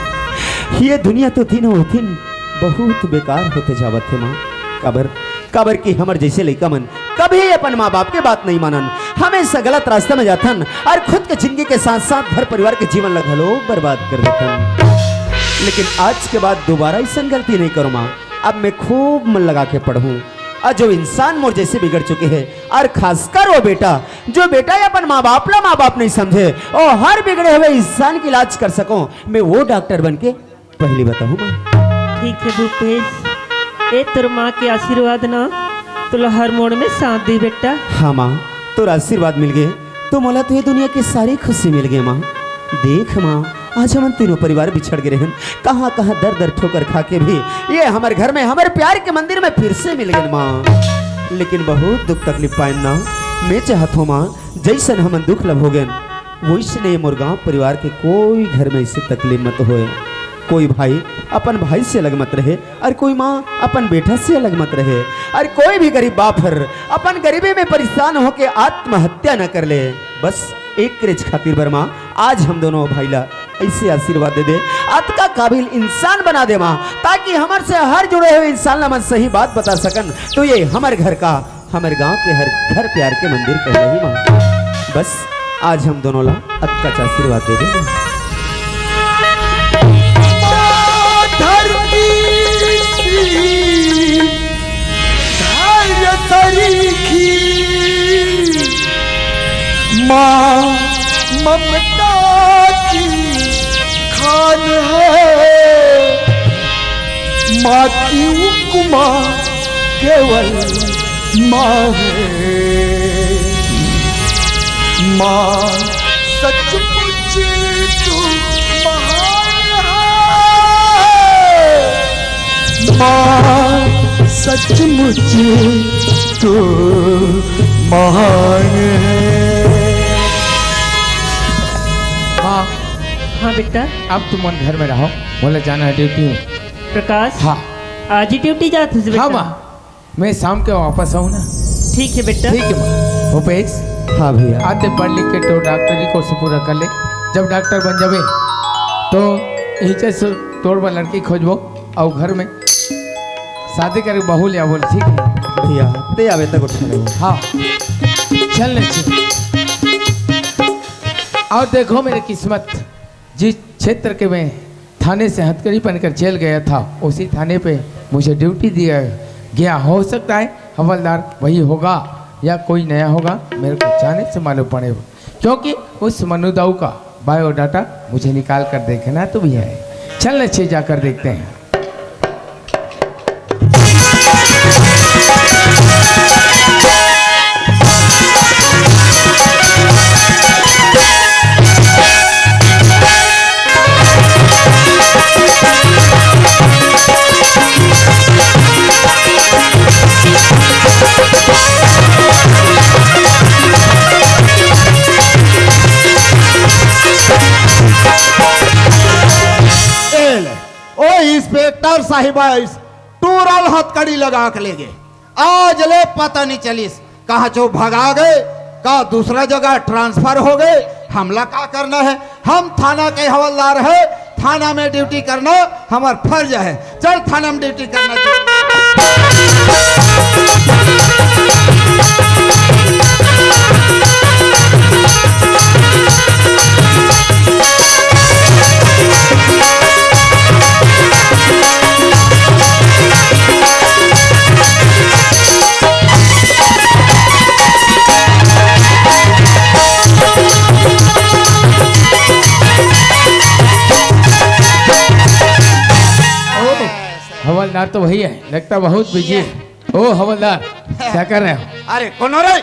ये दुनिया तो दिनों दिन बहुत बेकार होते जावत है माँ। काबर, काबर कि हमर जैसे लइका मन कभी अपन माँ बाप के बात नहीं मानन, हमेशा गलत रास्ता में जाथन और खुद के जिंदगी के साथ साथ घर परिवार के जीवन ला घलो बर्बाद कर देथन। लेकिन आज के बाद दोबारा ऐसन गलती नहीं करूँ माँ। अब मैं खूब मन लगा के पढ़ूँ। और जो इंसान मोर जैसे बिगड़ चुके हैं, और खासकर वो बेटा, जो बेटा ये अपन माँ बाप ला माँ बाप नहीं समझे, और हर बिगड़े हुए इंसान की इलाज कर सकूँ, मैं वो डॉक्टर बन के पहली बताहूँ माँ। ठीक है भूपेश, ए तोर माँ के आशीर्वाद ना तोला हर मोड़ में साथ दी बेटा। हाँ माँ, तोर आशीर्वाद मिल गए तो मोला तो ये दुनिया की सारी खुशी मिल गई माँ। देख माँ, आज हमन तीनों परिवार बिछड़ गे रहेन, कहाँ कहाँ दर दर ठोकर खा के भी ये हमर घर में, हमर प्यार के मंदिर में फिर से मिल गेन माँ। लेकिन बहुत दुख तकलीफ पाएन ना, मैं चाहत हूँ माँ, जैसन हमन दुख ल भोगेन, वैसने ये मोर गाँव परिवार के कोई घर में ऐसे तकलीफ मत होए। कोई भाई अपन भाई से अलग मत रहे, और कोई माँ अपन बेटा से अलग मत रहे, और कोई भी गरीब बाप हर अपन गरीबी में परेशान होके आत्महत्या न कर ले। बस एक रिच खातिर बर माँ, आज हम दोनों भाई ला ऐसे आशीर्वाद दे दे, अतका काबिल इंसान बना दे माँ, ताकि हमर से हर जुड़े हुए इंसान ला मन सही बात बता सकन। तो ये हमर घर का, हमर गांव के हर घर प्यार के मंदिर कहलाही माँ। बस आज हम दोनों ला अतका च आशीर्वाद दे दे माँ। धरती धैर्य सरीखी माँ ममता की खान है, माँ की उपमा केवल माँ है। माँ सचमुच तू महान है। माँ सचमुच तू महान है। माँ, हाँ बेटा। अब तुम मन घर में रहो, मोला जाना है ड्यूटी में। प्रकाश, हाँ। आज ही ड्यूटी जात हस बेटा? हाँ माँ, मैं शाम के वापस आऊँ ना। ठीक है बेटा। ठीक है माँ। भूपेश, हाँ भैया। आते पढ़ लिख के तो डॉक्टरी कोर्स पूरा कर ले, जब डॉक्टर बन जाबे तो इही से तोर बर लड़की खोजबो, अउ घर में शादी करे बहू ले आवो, ठीक है? भैया, ते आवे तक उठा ले। हाँ, चल ले चल। और देखो मेरे किस्मत, जिस क्षेत्र के मैं थाने से हथकड़ी पहनकर जेल गया था, उसी थाने पे मुझे ड्यूटी दिया गया। हो सकता है हवलदार वही होगा या कोई नया होगा, मेरे को जाने से मालूम पड़ेगा, क्योंकि उस मनुदाऊ का बायोडाटा मुझे निकाल कर देखना तो भी है। चल अच्छे, जाकर देखते हैं। ए ले, ओ इंस्पेक्टर साहिब आइस, टूरा ल हथकड़ी लगा के ले गे। आज ले पता नहीं चलिस, कहाँ चो भगा गए, का दूसरा जगह ट्रांसफर हो गए, हमला का करना है? हम थाना के हवलदार है, थाना में ड्यूटी करना हमार फर्ज है। चल थाना में ड्यूटी करना चाहिए। हवलदार तो वही है, लगता बहुत बिजी है। ओ हवलदार, क्या कर रहे हो? अरे कोनो रे,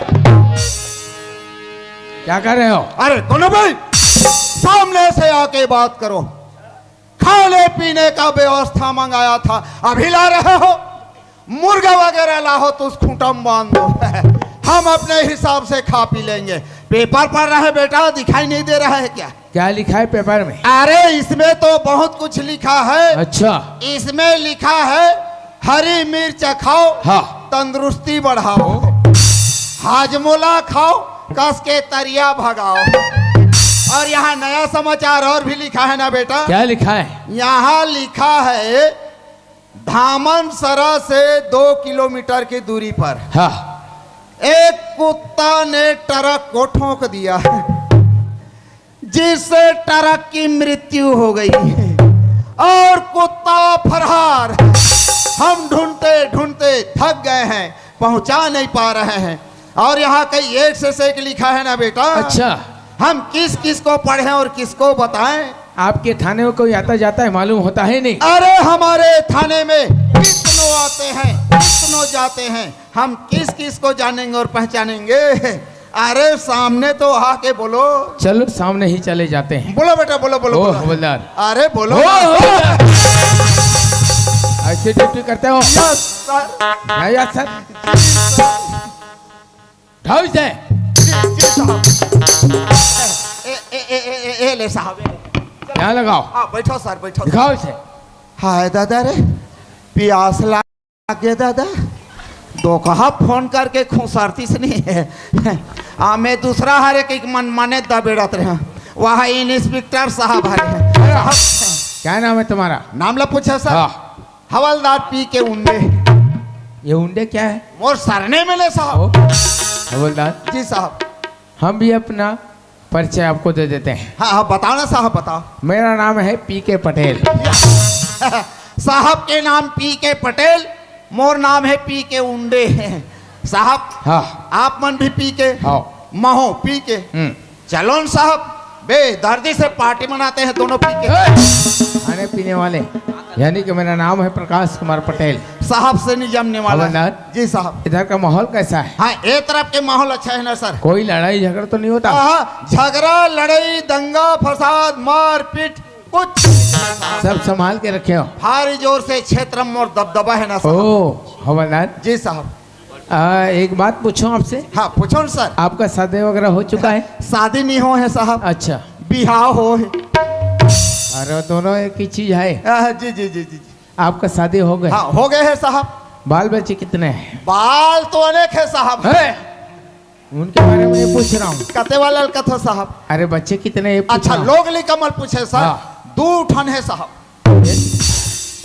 क्या कर रहे हो? अरे कोनो भाई, सामने से आके बात करो। खाने पीने का व्यवस्था मंगाया था, अभी ला रहे हो? मुर्गा वगैरह लाहो तो उस खूंटा में बांध दो। हम अपने हिसाब से खा पी लेंगे। पेपर पढ़ रहा है बेटा, दिखाई नहीं दे रहा है क्या? क्या लिखा है पेपर में? अरे, इसमें तो बहुत कुछ लिखा है। अच्छा। इसमें लिखा है, हरी मिर्च खाओ, हाँ। तंदुरुस्ती बढ़ाओ। हाजमोला खाओ, कस के तरिया भगाओ। और यहाँ नया समाचार और भी लिखा है ना बेटा। क्या लिखा है? यहाँ लिखा है, धामन सरा से दो किलोमीटर की दूरी पर, हाँ। एक कुत्ता ने ट्रक को ठोंक दिया, जिससे ट्रक की मृत्यु हो गई और कुत्ता फरार। हम ढूंढते ढूंढते थक गए हैं, पहुंचा नहीं पा रहे हैं। और यहाँ कई एक से एक लिखा है ना बेटा। अच्छा। हम किस किस को पढ़ें और किसको बताएं? आपके थाने में कोई आता जाता है, मालूम होता है नहीं? अरे, हमारे थाने में कितनों आते हैं, कितनों जाते हैं, हम किस किस को जानेंगे और पहचानेंगे? अरे, सामने तो आके बोलो। चलो, सामने ही चले जाते हैं। बोलो बेटा, बोलो, बोलो, ओ, बोलो। हवलदार। अरे, बोलो ओ, ना। हवलदार। ऐसे ड्यूटी करते हो? Yes, sir. क्या यस, सर? उठाओ इसे। जी, जी, साहब। ए, ए, ए, ए, ए, ए, ले, साहब, ए, ले। यहाँ लगाओ। हाँ, बैठो, सर, बैठो। दिखाओ इसे। हाय दादा रे, पियास लागे दादा, दोकहा फोन करके खुसरतीस नहीं है। आ, मैं दूसरा हरे के मन माने दबेड़त रहे। वह इंस्पेक्टर साहब हरे हैं। क्या नाम है तुम्हारा? नाम ला पूछे सर? हाँ। हवलदार पी के उंडे। ये उंडे क्या है? मोर सरनेम है साहब। ओ, हवलदार। जी साहब। हम भी अपना परिचय आपको दे देते हैं। हाँ, हाँ, बताओ ना साहब, बताओ। मेरा नाम है पी के पटेल। साहब के नाम पी के पटेल, मोर नाम है पी के उंडे। साहब, हाँ। आप मन भी पी के, हाँ। महूं पी के। हम्म। चलो न साहब, बेदर्दी से पार्टी मनाते हैं दोनों पी के। ए! खाने पीने वाले, यानी कि मेरा नाम है प्रकाश कुमार पटेल। साहब से नहीं जमने वाला। हवलदार। जी साहब। इधर का माहौल कैसा है? हाँ, ए तरफ के माहौल अच्छा है ना सर? कोई लड़ाई झगड़ा तो नहीं होता? हाँ, झगड़ा, लड़ाई, दंगा, फसाद, मारपीट, कुछ नहीं है साहब। सब संभाल के रखे हो? भारी जोर से क्षेत्र में मोर दबदबा है ना साहब? ओ, हवलदार। जी साहब। आ, एक बात पूछूं आपसे? हाँ, पूछो ना सर। आपका शादी वगैरह हो चुका है? शादी नहीं हो है साहब। अच्छा। बिहाव हो है। अरे, दोनों एक ही चीज है। हाँ, जी, जी, जी, जी, जी। आपका शादी हो गया? हाँ, हो गए है साहब। बाल बच्चे कितने हैं? बाल तो अनेक है साहब। है? उनके बारे में नहीं पूछ रहा हूँ। कते वाला कथो साहब? अरे, बच्चे कितने हैं, ये पूछ अच्छा, रहा हूँ। लोग ली कमल पूछे सर। हाँ। दू ठन है साहब।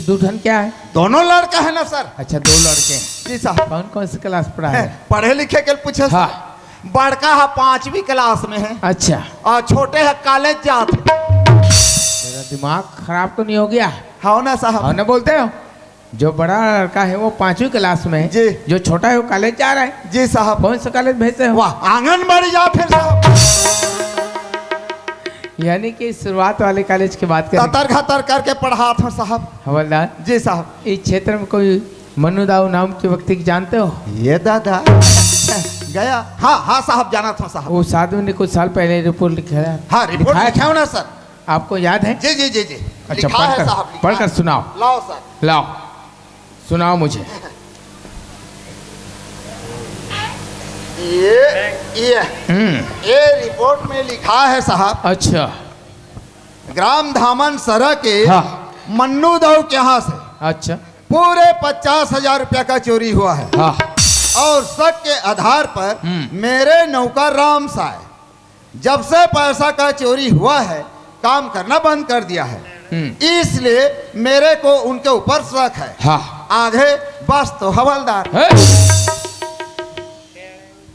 दू ठन क्या है? दोनों लड़का है ना सर? अच्छा, दो लड़के हैं। जी साहब। कौन कौन सी क्लास पढ़ा है? पढ़े लिखे के पूछे सर। हाँ। बड़का है पांचवी क्लास में है। अच्छा। और छोटे है कॉलेज जात है। तेरा दिमाग खराब तो नहीं हो गया? हाँ ना साहब। हाँ ना बोलते हो? जो बड़ा लड़का है वो पांचवी क्लास में है, जी। जो छोटा है वो कॉलेज जा रहा है। जी साहब। कौन सा कॉलेज भेजते हो? वाह, आंगनबाड़ी जा फिर साहब। यानी कि शुरुआत वाले कॉलेज की बात करें। ततर घतर करके पढ़ात हो साहब। हवलदार। जी साहब। इस क्षेत्र में कोई मन्नू दाऊ नाम के व्यक्ति को जानते हो? ये दादा। गया। हाँ, हाँ साहब, जाना था साहब। उस आदमी ने कुछ साल पहले रिपोर्ट लिखा है। हाँ, रिपोर्ट लिखा है। लिखा हो ना सर? आपको याद है? जी, जी, जी, जी। अच्छा, लिखा है पढ़कर, साहब, लिखा पढ़कर है। सुनाओ। लाओ सर। लाओ, सुनाओ मुझे। ये, ये, हम्म। ये रिपोर्ट में लिखा है साहब। अच्छा। ग्राम धामन सरा के हाँ। मन्नू दाऊ के यहाँ से अच्छा। पूरे पचास हजार रुपया का चोरी हुआ है। हाँ। और शक के आधार पर हम्म। मेरे नौकर राम साय जब से पैसा का चोरी हुआ है, काम करना बंद कर दिया है। हम्म। इसलिए मेरे को उनके ऊपर शक है। हाँ। आगे बस तो हवलदार। है।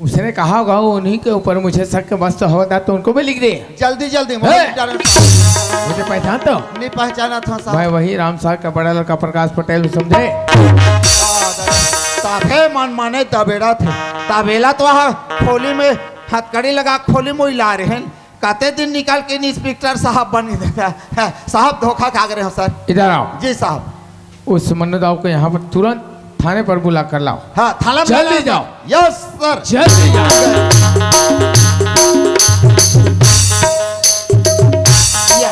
उसने कहा होगा, "उन्हीं के ऊपर मुझे शक है, बस तो हवलदार", तो उनको भी लिख दे। जल्दी, जल्दी, है। मोहन डालो। मुझे पहचान तो? नहीं पहचाना था साहब। मैं वही राम साहब का बड़ा लड़का प्रकाश पटेल हूँ, समझे? ताके मन माने दबेड़ा थे। तबेला तो वहाँ खोली में हथकड़ी लगा, खोली में ही ला रहे हैं। कते दिन निकाल के इंस्पेक्टर साहब बन गए। साहब धोखा खा गए हो सर। इधर आओ। जी साहब। उस मन्नू दाऊ को यहाँ पर तुरंत थाने पर बुला कर लाओ। हाँ, थाना में जल्दी बुला। जाओ। Yes sir. जल्दी जाओ। या।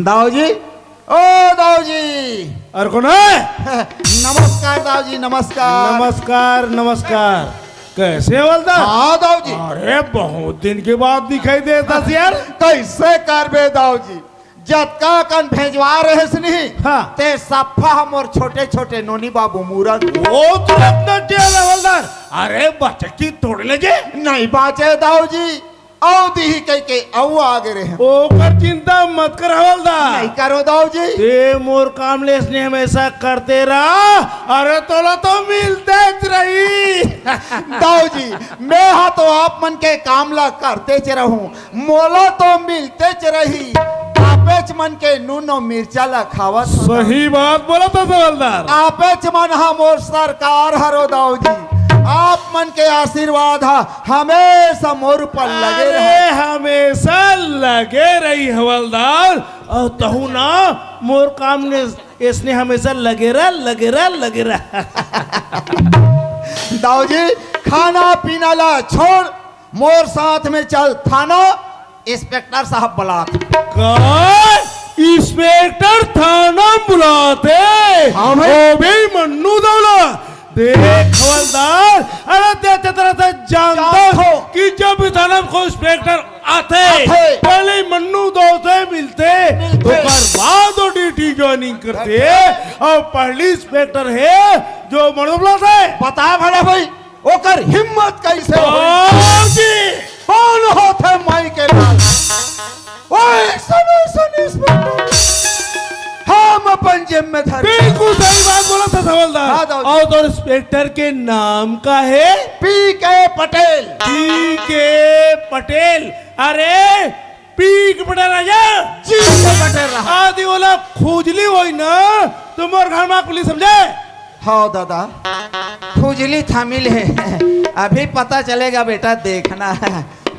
दाऊ जी, ओ दाऊ जी। अरे कौन है? नमस्कार दाऊ जी, नमस्कार। नमस्कार, नमस्कार। कैसे हवलदार? हाँ दाऊ जी। अरे बहुत दिन के बाद दिखाई देता यार। कैसे करबे दाऊ जी? जतका कन भेजवा रहे नहीं, हाँ। ते सफा मोर छोटे छोटे नोनी बाबू मूरत। वो तो अपना टेल हवलदार। अरे बच्चे की तोड़ ले जे। नहीं बाचे दाऊ जी। अउ दिही कह के अउ आ गए रहे। ओकर चिंता मत कर हवलदार। नहीं करो दाऊ जी। ते मोर काम ले इसने हमेशा करते रहा। अरे तोला तो मिलते रही। दाऊ जी, मैं हा तो आप मन के काम ला करते च रहूं। मोला तो मिलते च रही, आपेच मन के नूनो मिर्चा ला खावत हो। सही बात बोला था हवलदार। आपेच मन हा मोर सरकार हरो दाऊ जी, आप मन के आशीर्वाद हा हमेशा मोर ऊपर लगे अरे रहे। हमेशा लगे रही हवलदार, और तहु ना मोर काम ने इसने हमेशा लगे रह, लगे रह, लगे रह। दाऊ जी, खाना पीना ला छोड़, मोर साथ में चल थाना, इंस्पेक्टर साहब बुलात। का? इंस्पेक्टर थाना बुलात हे? हाँ भाई। ओ बे मन्नू दौला, देख हवलदार, अरे ते, ते तरह से जानता जानत हो। कि जब भी थाना में कोई इंस्पेक्टर आथे, आथे। पहले ही मन्नू दौला से मिलथे, मिलथे। ओकर बाद वो ड्यूटी ज्वाइनिंग करथे। करथे। अउ पहली इंस्पेक्टर हे जो मन्नू दौला से। बता भला भाई, ओकर हिम्मत कैसे होई? बाबूजी! कौन होथे माई के लाल? ओए, सुनो, सुनो, इंस्पेक्टर। हम अपन जिम्मेदारी। बिल्कुल सही बात बोलत हस हवलदार। हाँ, दाऊ। अउ तोर इंस्पेक्टर के नाम का हे? पी के पटेल। पी के पटेल। अरे, पी के पटेल राजा। जी के पटेल रहा। आदि वाला खुजली होई ना, तो मोर घर में पुलिस समझे। हाँ दादा, खुजली थामिल हे। अभी पता चलेगा बेटा, देखना।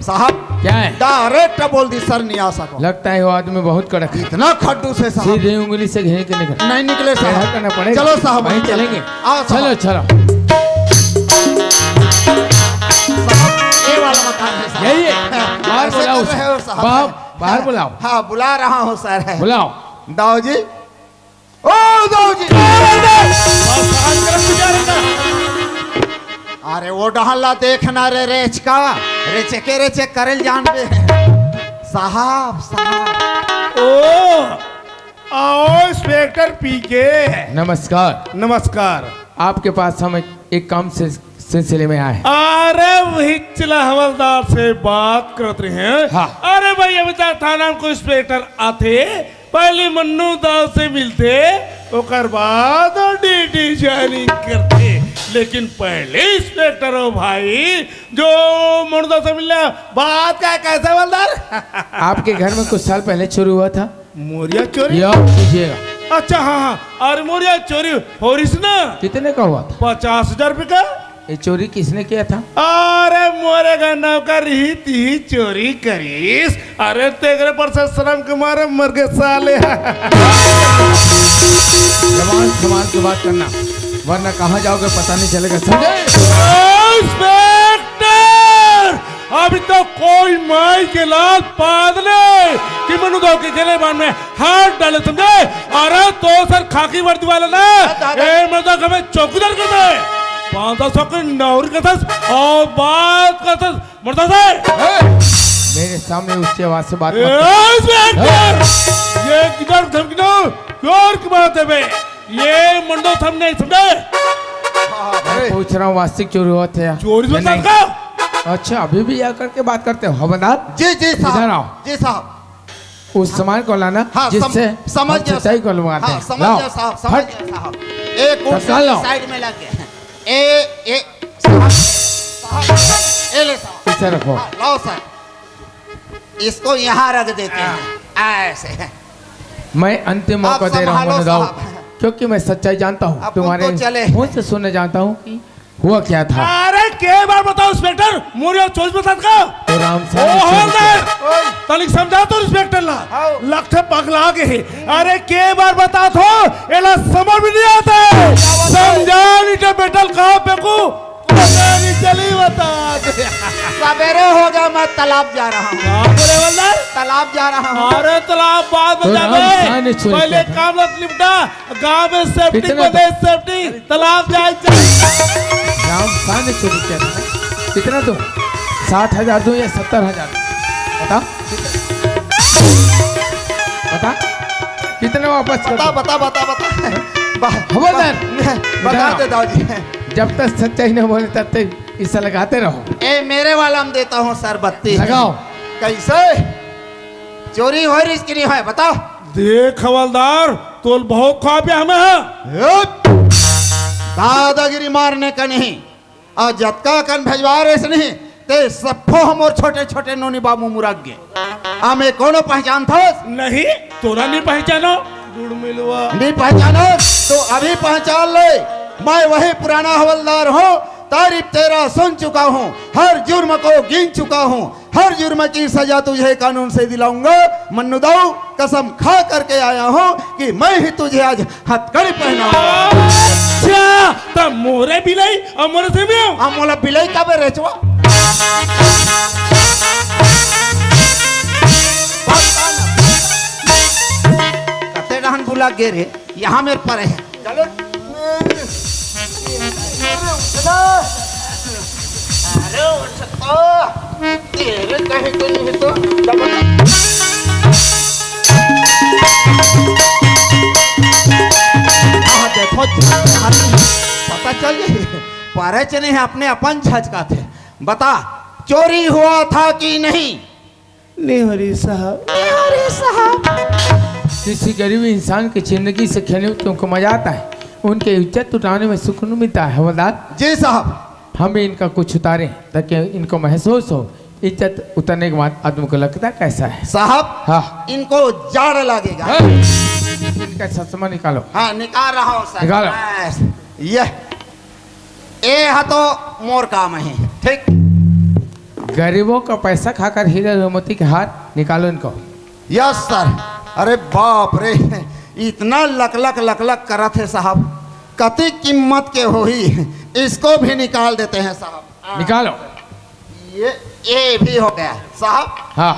साहब, क्या है? डायरेक्ट बोल दी सर, नहीं आ सको। लगता है वो आदमी बहुत कड़क है। इतना खड्डूस हे साहब। सीधे उंगली से घी के निकल। नहीं निकले साहब। करना पड़ेगा। चलो साहब, वहीं चलेंगे। आओ साहब। चलो, चलो। साहब, ये वाला मकान है साहब। यही है। बाहर बुलाओ। बाहर बुलाओ। हाँ, बुला रहा हूँ सर। बुलाओ। दाऊ जी, ओ दौजी। अरे वो डहन ला देखना रे रेचका, रेचके रेचक करल जान बे। साहब, साहब। ओ, आओ इंस्पेक्टर पी के। नमस्कार। नमस्कार। आपके पास हम एक, एक काम से सिलसिले में आए हैं। अरे वही चिला हवलदार से बात करत रहे हैं। हाँ। अरे भाई, अभी तक थाना में कोई इंस्पेक्टर आथे, पहले मन्नू दाऊ से मिलथे, ओकर बाद ड्यूटी ज्वाइनिंग करथे। लेकिन पहले इंस्पेक्टर हो भाई, जो मन्नू दाऊ से मिलना, बात का कैसे हवलदार? आपके घर में कुछ साल पहले चोरी हुआ था। मोरिया चोरी? याद कीजिएगा। अच्छा, हाँ, हाँ, अरे मोरिया चोरी होरिस ना। कितने का हुआ था? पचास हजार रुपये का। ये चोरी किसने किया था? अरे मोरे घर नौकर ही ती चोरी करिस। अरे तेरे पर से शर्म के मारे मर गए साले। जबान संभाल के बात करना, वरना कहाँ जाओगे पता नहीं चलेगा, समझे? इंस्पेक्टर, अभी तो कोई माई के लाल पाद ले कि मन्नू दाऊ के गले बांध में हाथ डाले, समझे? अरे तो सर खाकी वर्दी वाला ना, दादा। ए, मतलब हमें चौकीदार कर दे। पाँच सौ की नौकरी करता और बात करता, मरता से। ए, मेरे सामने ऊंची आवाज से बात मत कर। ए, ये किधर धमकी दो? जोर की बात है बे। ये मंडो सामने, समझे? मैं पूछ रहा हूँ, वास्तविक चोरी हुआ था या चोरी या हुआ नहीं? था? अच्छा, अभी भी या करके बात करते हो, हवलदार? जी, जी साहब। इधर आओ। जी साहब। उस सामान को लाना, हाँ, सम-, जिससे समझ हम गया सच्चाई साहब। को लुभाते हाँ, हैं। समझ लाओ। गया साहब, समझ हट। गया साहब। एक तत्काल लाओ। साइड में लग गया। ए, ए, साहब, साहब, ए ले साहब। इसे रखो। हाँ, लाओ सर। इसको यहाँ रख देते हैं। ऐसे। मैं अंतिम आप मौका दे रहा हूँ, संभालो मनु राव, साहब। क्योंकि मैं सच्चाई जानता हूँ, अब तुम्हारे तुम तो चले। मुंह से सुनना जानता हूँ कि हुआ क्या था। अरे, के बार बताओ, इंस्पेक्टर, मोर या चोरी बतात का? तो राम साहब ओ, से हवलदार, ओए। तनिक समझा तो इंस्पेक्टर ला। आओ। लगथे पगला गे हे। अरे, के बार बतात हो, एला समझ में नहीं आता है। क्या बात है? समझा नहीं तो बेटल कहाँ फेंकू? पता नहीं चली बता दे। सवेरे हो गया, मैं तालाब जा रहा हूँ। कहाँ बोले हवलदार? तालाब जा रहा हूँ। अरे, तालाब बाद में तो राम जाबे। साहब ने चोरी पहले किया था। काम रख निपटा। गांव में सेफ्टी कितने बने, तो? सेफ्टी। तालाब जाए, जाए। राम साहब ने चोरी किया था। कितना दूं? साठ हजार दूं या सत्तर हजार? बता। बता। कितने वापस कर बता, दूं? बता, बता, बता। बा-, हवलदार, बा-, बता इधर आओ। दे दाऊ जी। जब तक सच्चाई न बोले, तब तक इसे लगाते रहो। ए, मेरे वाला में देता हूँ सर, बत्तीस। लगाओ। कैसे? चोरी होय रिहिस कि नहीं होय, बताओ। देख हवलदार, तोल बहुत खा पिया हमें है। ए, दादागिरी मारने का नहीं। अउ जतका कन भेजवा रेहेस नहीं, ते सब्बो हमर छोटे-छोटे नोनी बाबू मुरक गे। हमें कोनो पहचानथस? नहीं, तोला नहीं पहचानो। गुड़ मिलवा। नहीं पहचानस? तो अभी पहचान ले, मैं वही पुराना हवलदार हूँ, तारीफ तेरा सुन चुका हूँ, हर जुर्म को गिन चुका हूँ, हर जुर्म की सजा तुझे कानून से दिलाऊंगा। मन्नू दाऊ, कसम खा करके आया हूँ कि मैं ही तुझे आज हथकड़ी पहनाऊंगा। अच्छा, त मोरे बिलाई अउ मोरे से मिलाओ। हम मोला बिलाई काबर रेचवा? कते डहन बुला गे रे, यहाँ मेरे परे हे। चलो। अरे उठ तो, तेरे कहीं तो नहीं तो। हाँ, देखो, पता चल जाए, परे च नहीं हे, अपने अपन झचकाथे। बता, चोरी हुआ था कि नहीं? नहीं हो रही साहब। नहीं हो रही साहब। किसी गरीब इंसान की जिंदगी से खेलने में तुमको मजा आता है, उनके इज्जत उठाने में सुकून मिलता है हवलदार। जी साहब। हम भी इनका कुछ उतारें ताकि इनको महसूस हो, इज्जत उतरने के बाद आदमी को लगता कैसा है। साहब, हाँ। इनको जाड़ लगेगा। हाँ। इनका चश्मा निकालो। हाँ, निकाल रहा हूँ सर। निकालो। बस, ये ए हा तो मोर काम हे, ठीक? गरीबों का पैसा खाकर हीरा मोती के हार निकालो इनको। Yes sir. अरे बाप रे, इतना लकलक लकलक करत हे साहब, कति कीमत के होही, इसको भी निकाल देते हैं साहब। निकालो। ये, ये भी हो गया साहब। हाँ।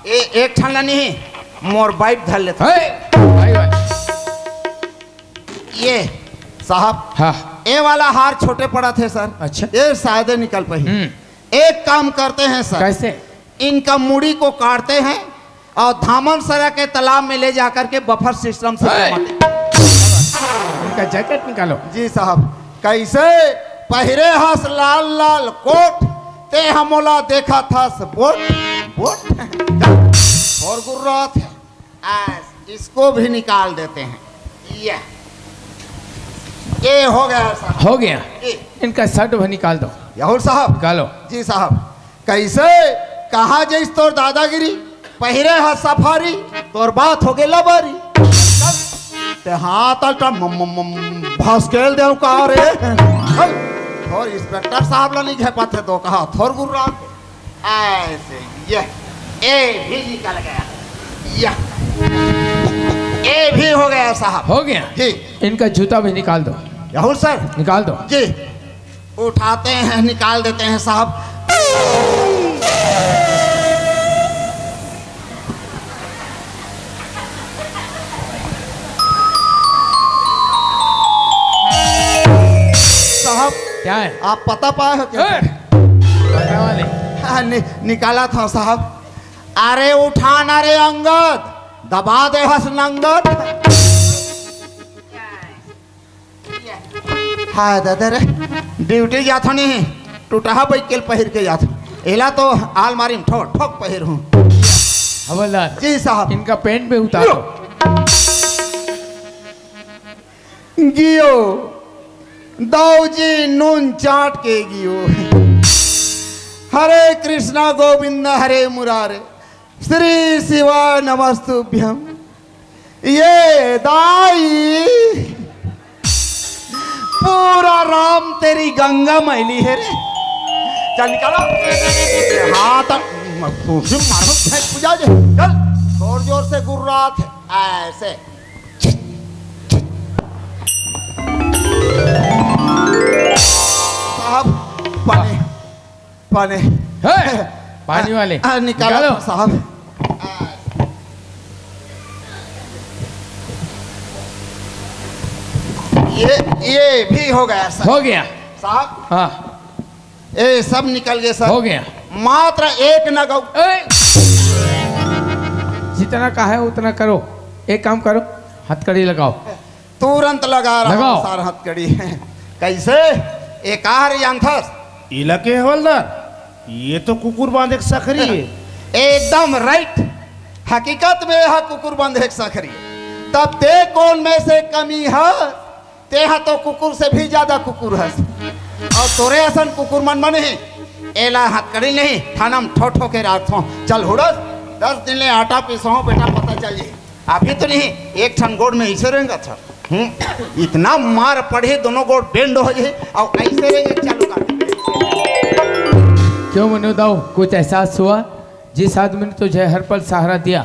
ए, एक ठन ला नहीं, मोर बाइक धर लेते। हे, भाई, भाई। ये साहब, हाँ। ये वाला हार छोटे पड़त हे सर। अच्छा। ये शायद निकल पाही। हम्म। एक काम करते हैं सर। कैसे? इनका मुड़ी को काटते हैं और धामन सरा के तालाब में ले जाकर के बफर सिस्टम से हे! जमा दे। इनका जैकेट निकालो। जी साहब। कैसे? पहिरे हस लाल लाल कोट, ते हमोला देखा थस बोट, बोट। और गुर्रात है। आ, इसको भी निकाल देते हैं। ये, ये हो गया सर। हो गया। जी। इनका शर्ट भी निकाल दो। यहूर साहब। निकालो। जी साहब। कैसे? कहाँ जइस तोर दादागिरी? पहिरे हा सफारी, तोर बात हो गई लबारी। ते हाथ अल्टा मम, मम, मम, भसकेल देव का रे? हल, थोर इंस्पेक्टर साहब ला नहीं घे पाथे तो कहा, थोर गुर्रा। ऐसे, ये, ए भी निकल गया। यह, ए भी हो गया साहब। हो गया? जी। इनका जूता भी निकाल दो। राहुल सर। निकाल दो। जी। उठाते हैं, निकाल देते हैं साहब। साहब, क्या है? आप पता पाए हो क्या? ए! पता वाले। हाँ, नि-, निकाला था साहब। अरे उठाना रे अंगद, दबा दे हस नंगत। हाय दादा रे, ड्यूटी जात हनी, टूटहा बैकेल पहिर के जात हूँ। एला तो आलमारी में ठोक ठोक पहिर हूँ। हवलदार, जी साहब। इनका पैंट भी उतारो। गियो, दाऊ जी नून चाट के गियो। हरे कृष्णा गोविंद हरे मुरारे, श्री शिवा नमस्तुभ्यम। ये दाई, पूरा राम तेरी गंगा मैली है रे। चल निकालो। हाँ तो म-, फूंसी मारो, फेंक पूजा जे। चल, जोर जोर से गुर्रात है। ऐसे। साहब, पानी। पानी। हे, पानी वाले। आ, निकालो निकालो। साहब। ये, ये भी हो गया सर। हो गया। साहब। हाँ। ये सब निकल गए सर। हो गया। मात्र एक नगौ। ए! जितना कहा है उतना करो। एक काम करो, हथकड़ी लगाओ। तुरंत लगा रहा लगाओ। हूँ सर हथकड़ी। कैसे? एक आहार जानथस? इला के हवलदार, ये तो कुकुर बांधे के सखरी है। एकदम राइट। हकीकत में यह कुकुर बांधे के सखरी। तब ते कौन में से कमी है? तेहा तो कुकुर से भी ज्यादा कुकुर हस। और तोरे असन कुकुर मन मन ही एला हथकड़ी नहीं, थाना में ठो ठो के राखथों। चल हुड़स, दस दिन ले आटा पीसो बेटा, पता चल जाही। अभी तो नहीं, एक ठन गोड़ में ऐसे रेंगत हस। हम्म, इतना मार पड़ही, दोनों गोड़ बेंड हो जाही, और ऐसे रेंगे चालू कर दे। क्यों मनु दाऊ, कुछ एहसास हुआ? जिस आदमी ने तुझे हर पल सहारा दिया,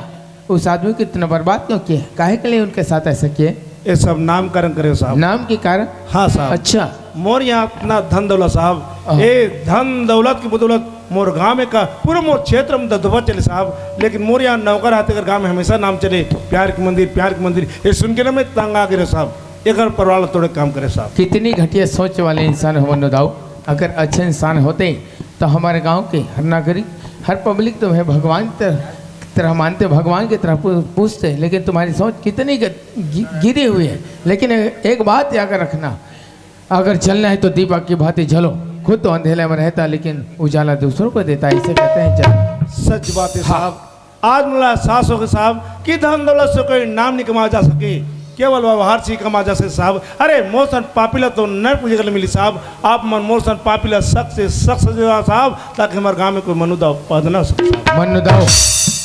उस आदमी को इतना बर्बाद क्यों किए? काहे के लिए उनके साथ ऐसा किए? ये सब नामकरण करे साहब। नाम के कारण? हाँ साहब। अच्छा। मोर यहाँ इतना धन दौलत साहब, हाँ। ये धन दौलत की बदौलत मोर गांव में का पूरा मोर क्षेत्र में दबदबा चले साहब, लेकिन मोर यहाँ नौकर हाथी कर गांव में हमेशा नाम चले, प्यार के मंदिर, प्यार के मंदिर। ये सुन के ना मैं तंग आ गए साहब। एक परिवार ला तोड़े काम करे साहब। कितनी घटिया सोच वाले इंसान हो मन्नू दाऊ। अगर अच्छे इंसान होते तो हमारे गांव के हर नागरिक, हर पब्लिक तुम्हें भगवान की तरह, तरह मानते, भगवान की तरह पू-, पूजते, लेकिन तुम्हारी सोच कितनी ग-, गि-, गिरी हुई है। लेकिन एक बात याद रखना, अगर चलना है तो दीपक की भांति जलो। खुद तो अंधेले में रहता, लेकिन उजाला दूसरों को देता है, इसे कहते हैं जल। सच बात है हाँ। साहब। आज मोला एहसास हो गया साहब कि धन दौलत से कोई नाम नहीं कमाया जा सके, केवल व्यवहार से ही कमाया जा सके साहब। अरे मोर सन पापी ला तो नरक में जगह मिली साहब। आप मन मोर सन पापी ला सख्त से सख्त सजा दो साहब, ताकि हमारे गांव में कोई मन्नू दाऊ पैदा ना हो सके साहब। मन्नू दाऊ,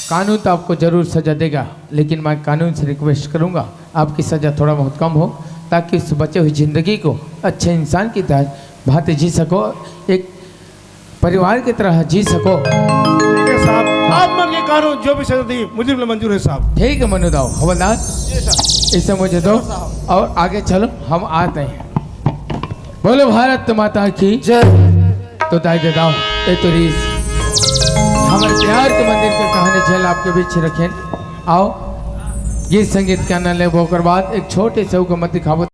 कानून तो आपको जरूर सजा देगा, लेकिन मैं कानून से रिक्वेस्ट करूंगा, आपकी सजा थोड़ा बहुत कम हो, ताकि उस बचे हुई जिंदगी को अच्छे इंसान की तरह, भांति जी सको, एक परिवार की तरह जी सको। ठीक है साहब, आप मन के कानून जो भी सजा दी, मुझे भी मंजूर है साहब। ठीक है मन्नू दाऊ, हवलदार, जी साहब। इसे मुझे दो और आगे चलो, हम आते हैं। बोलो भारत माता की जय। तो दाई दे दाओ, ए तो रीस। हमारे प्यार के मंदिर के कहानी झेल आपके बीच रखें। आओ, गीत संगीत के आनंद लेबो, ओकर बाद एक छोटे से उगमत दिखाबो।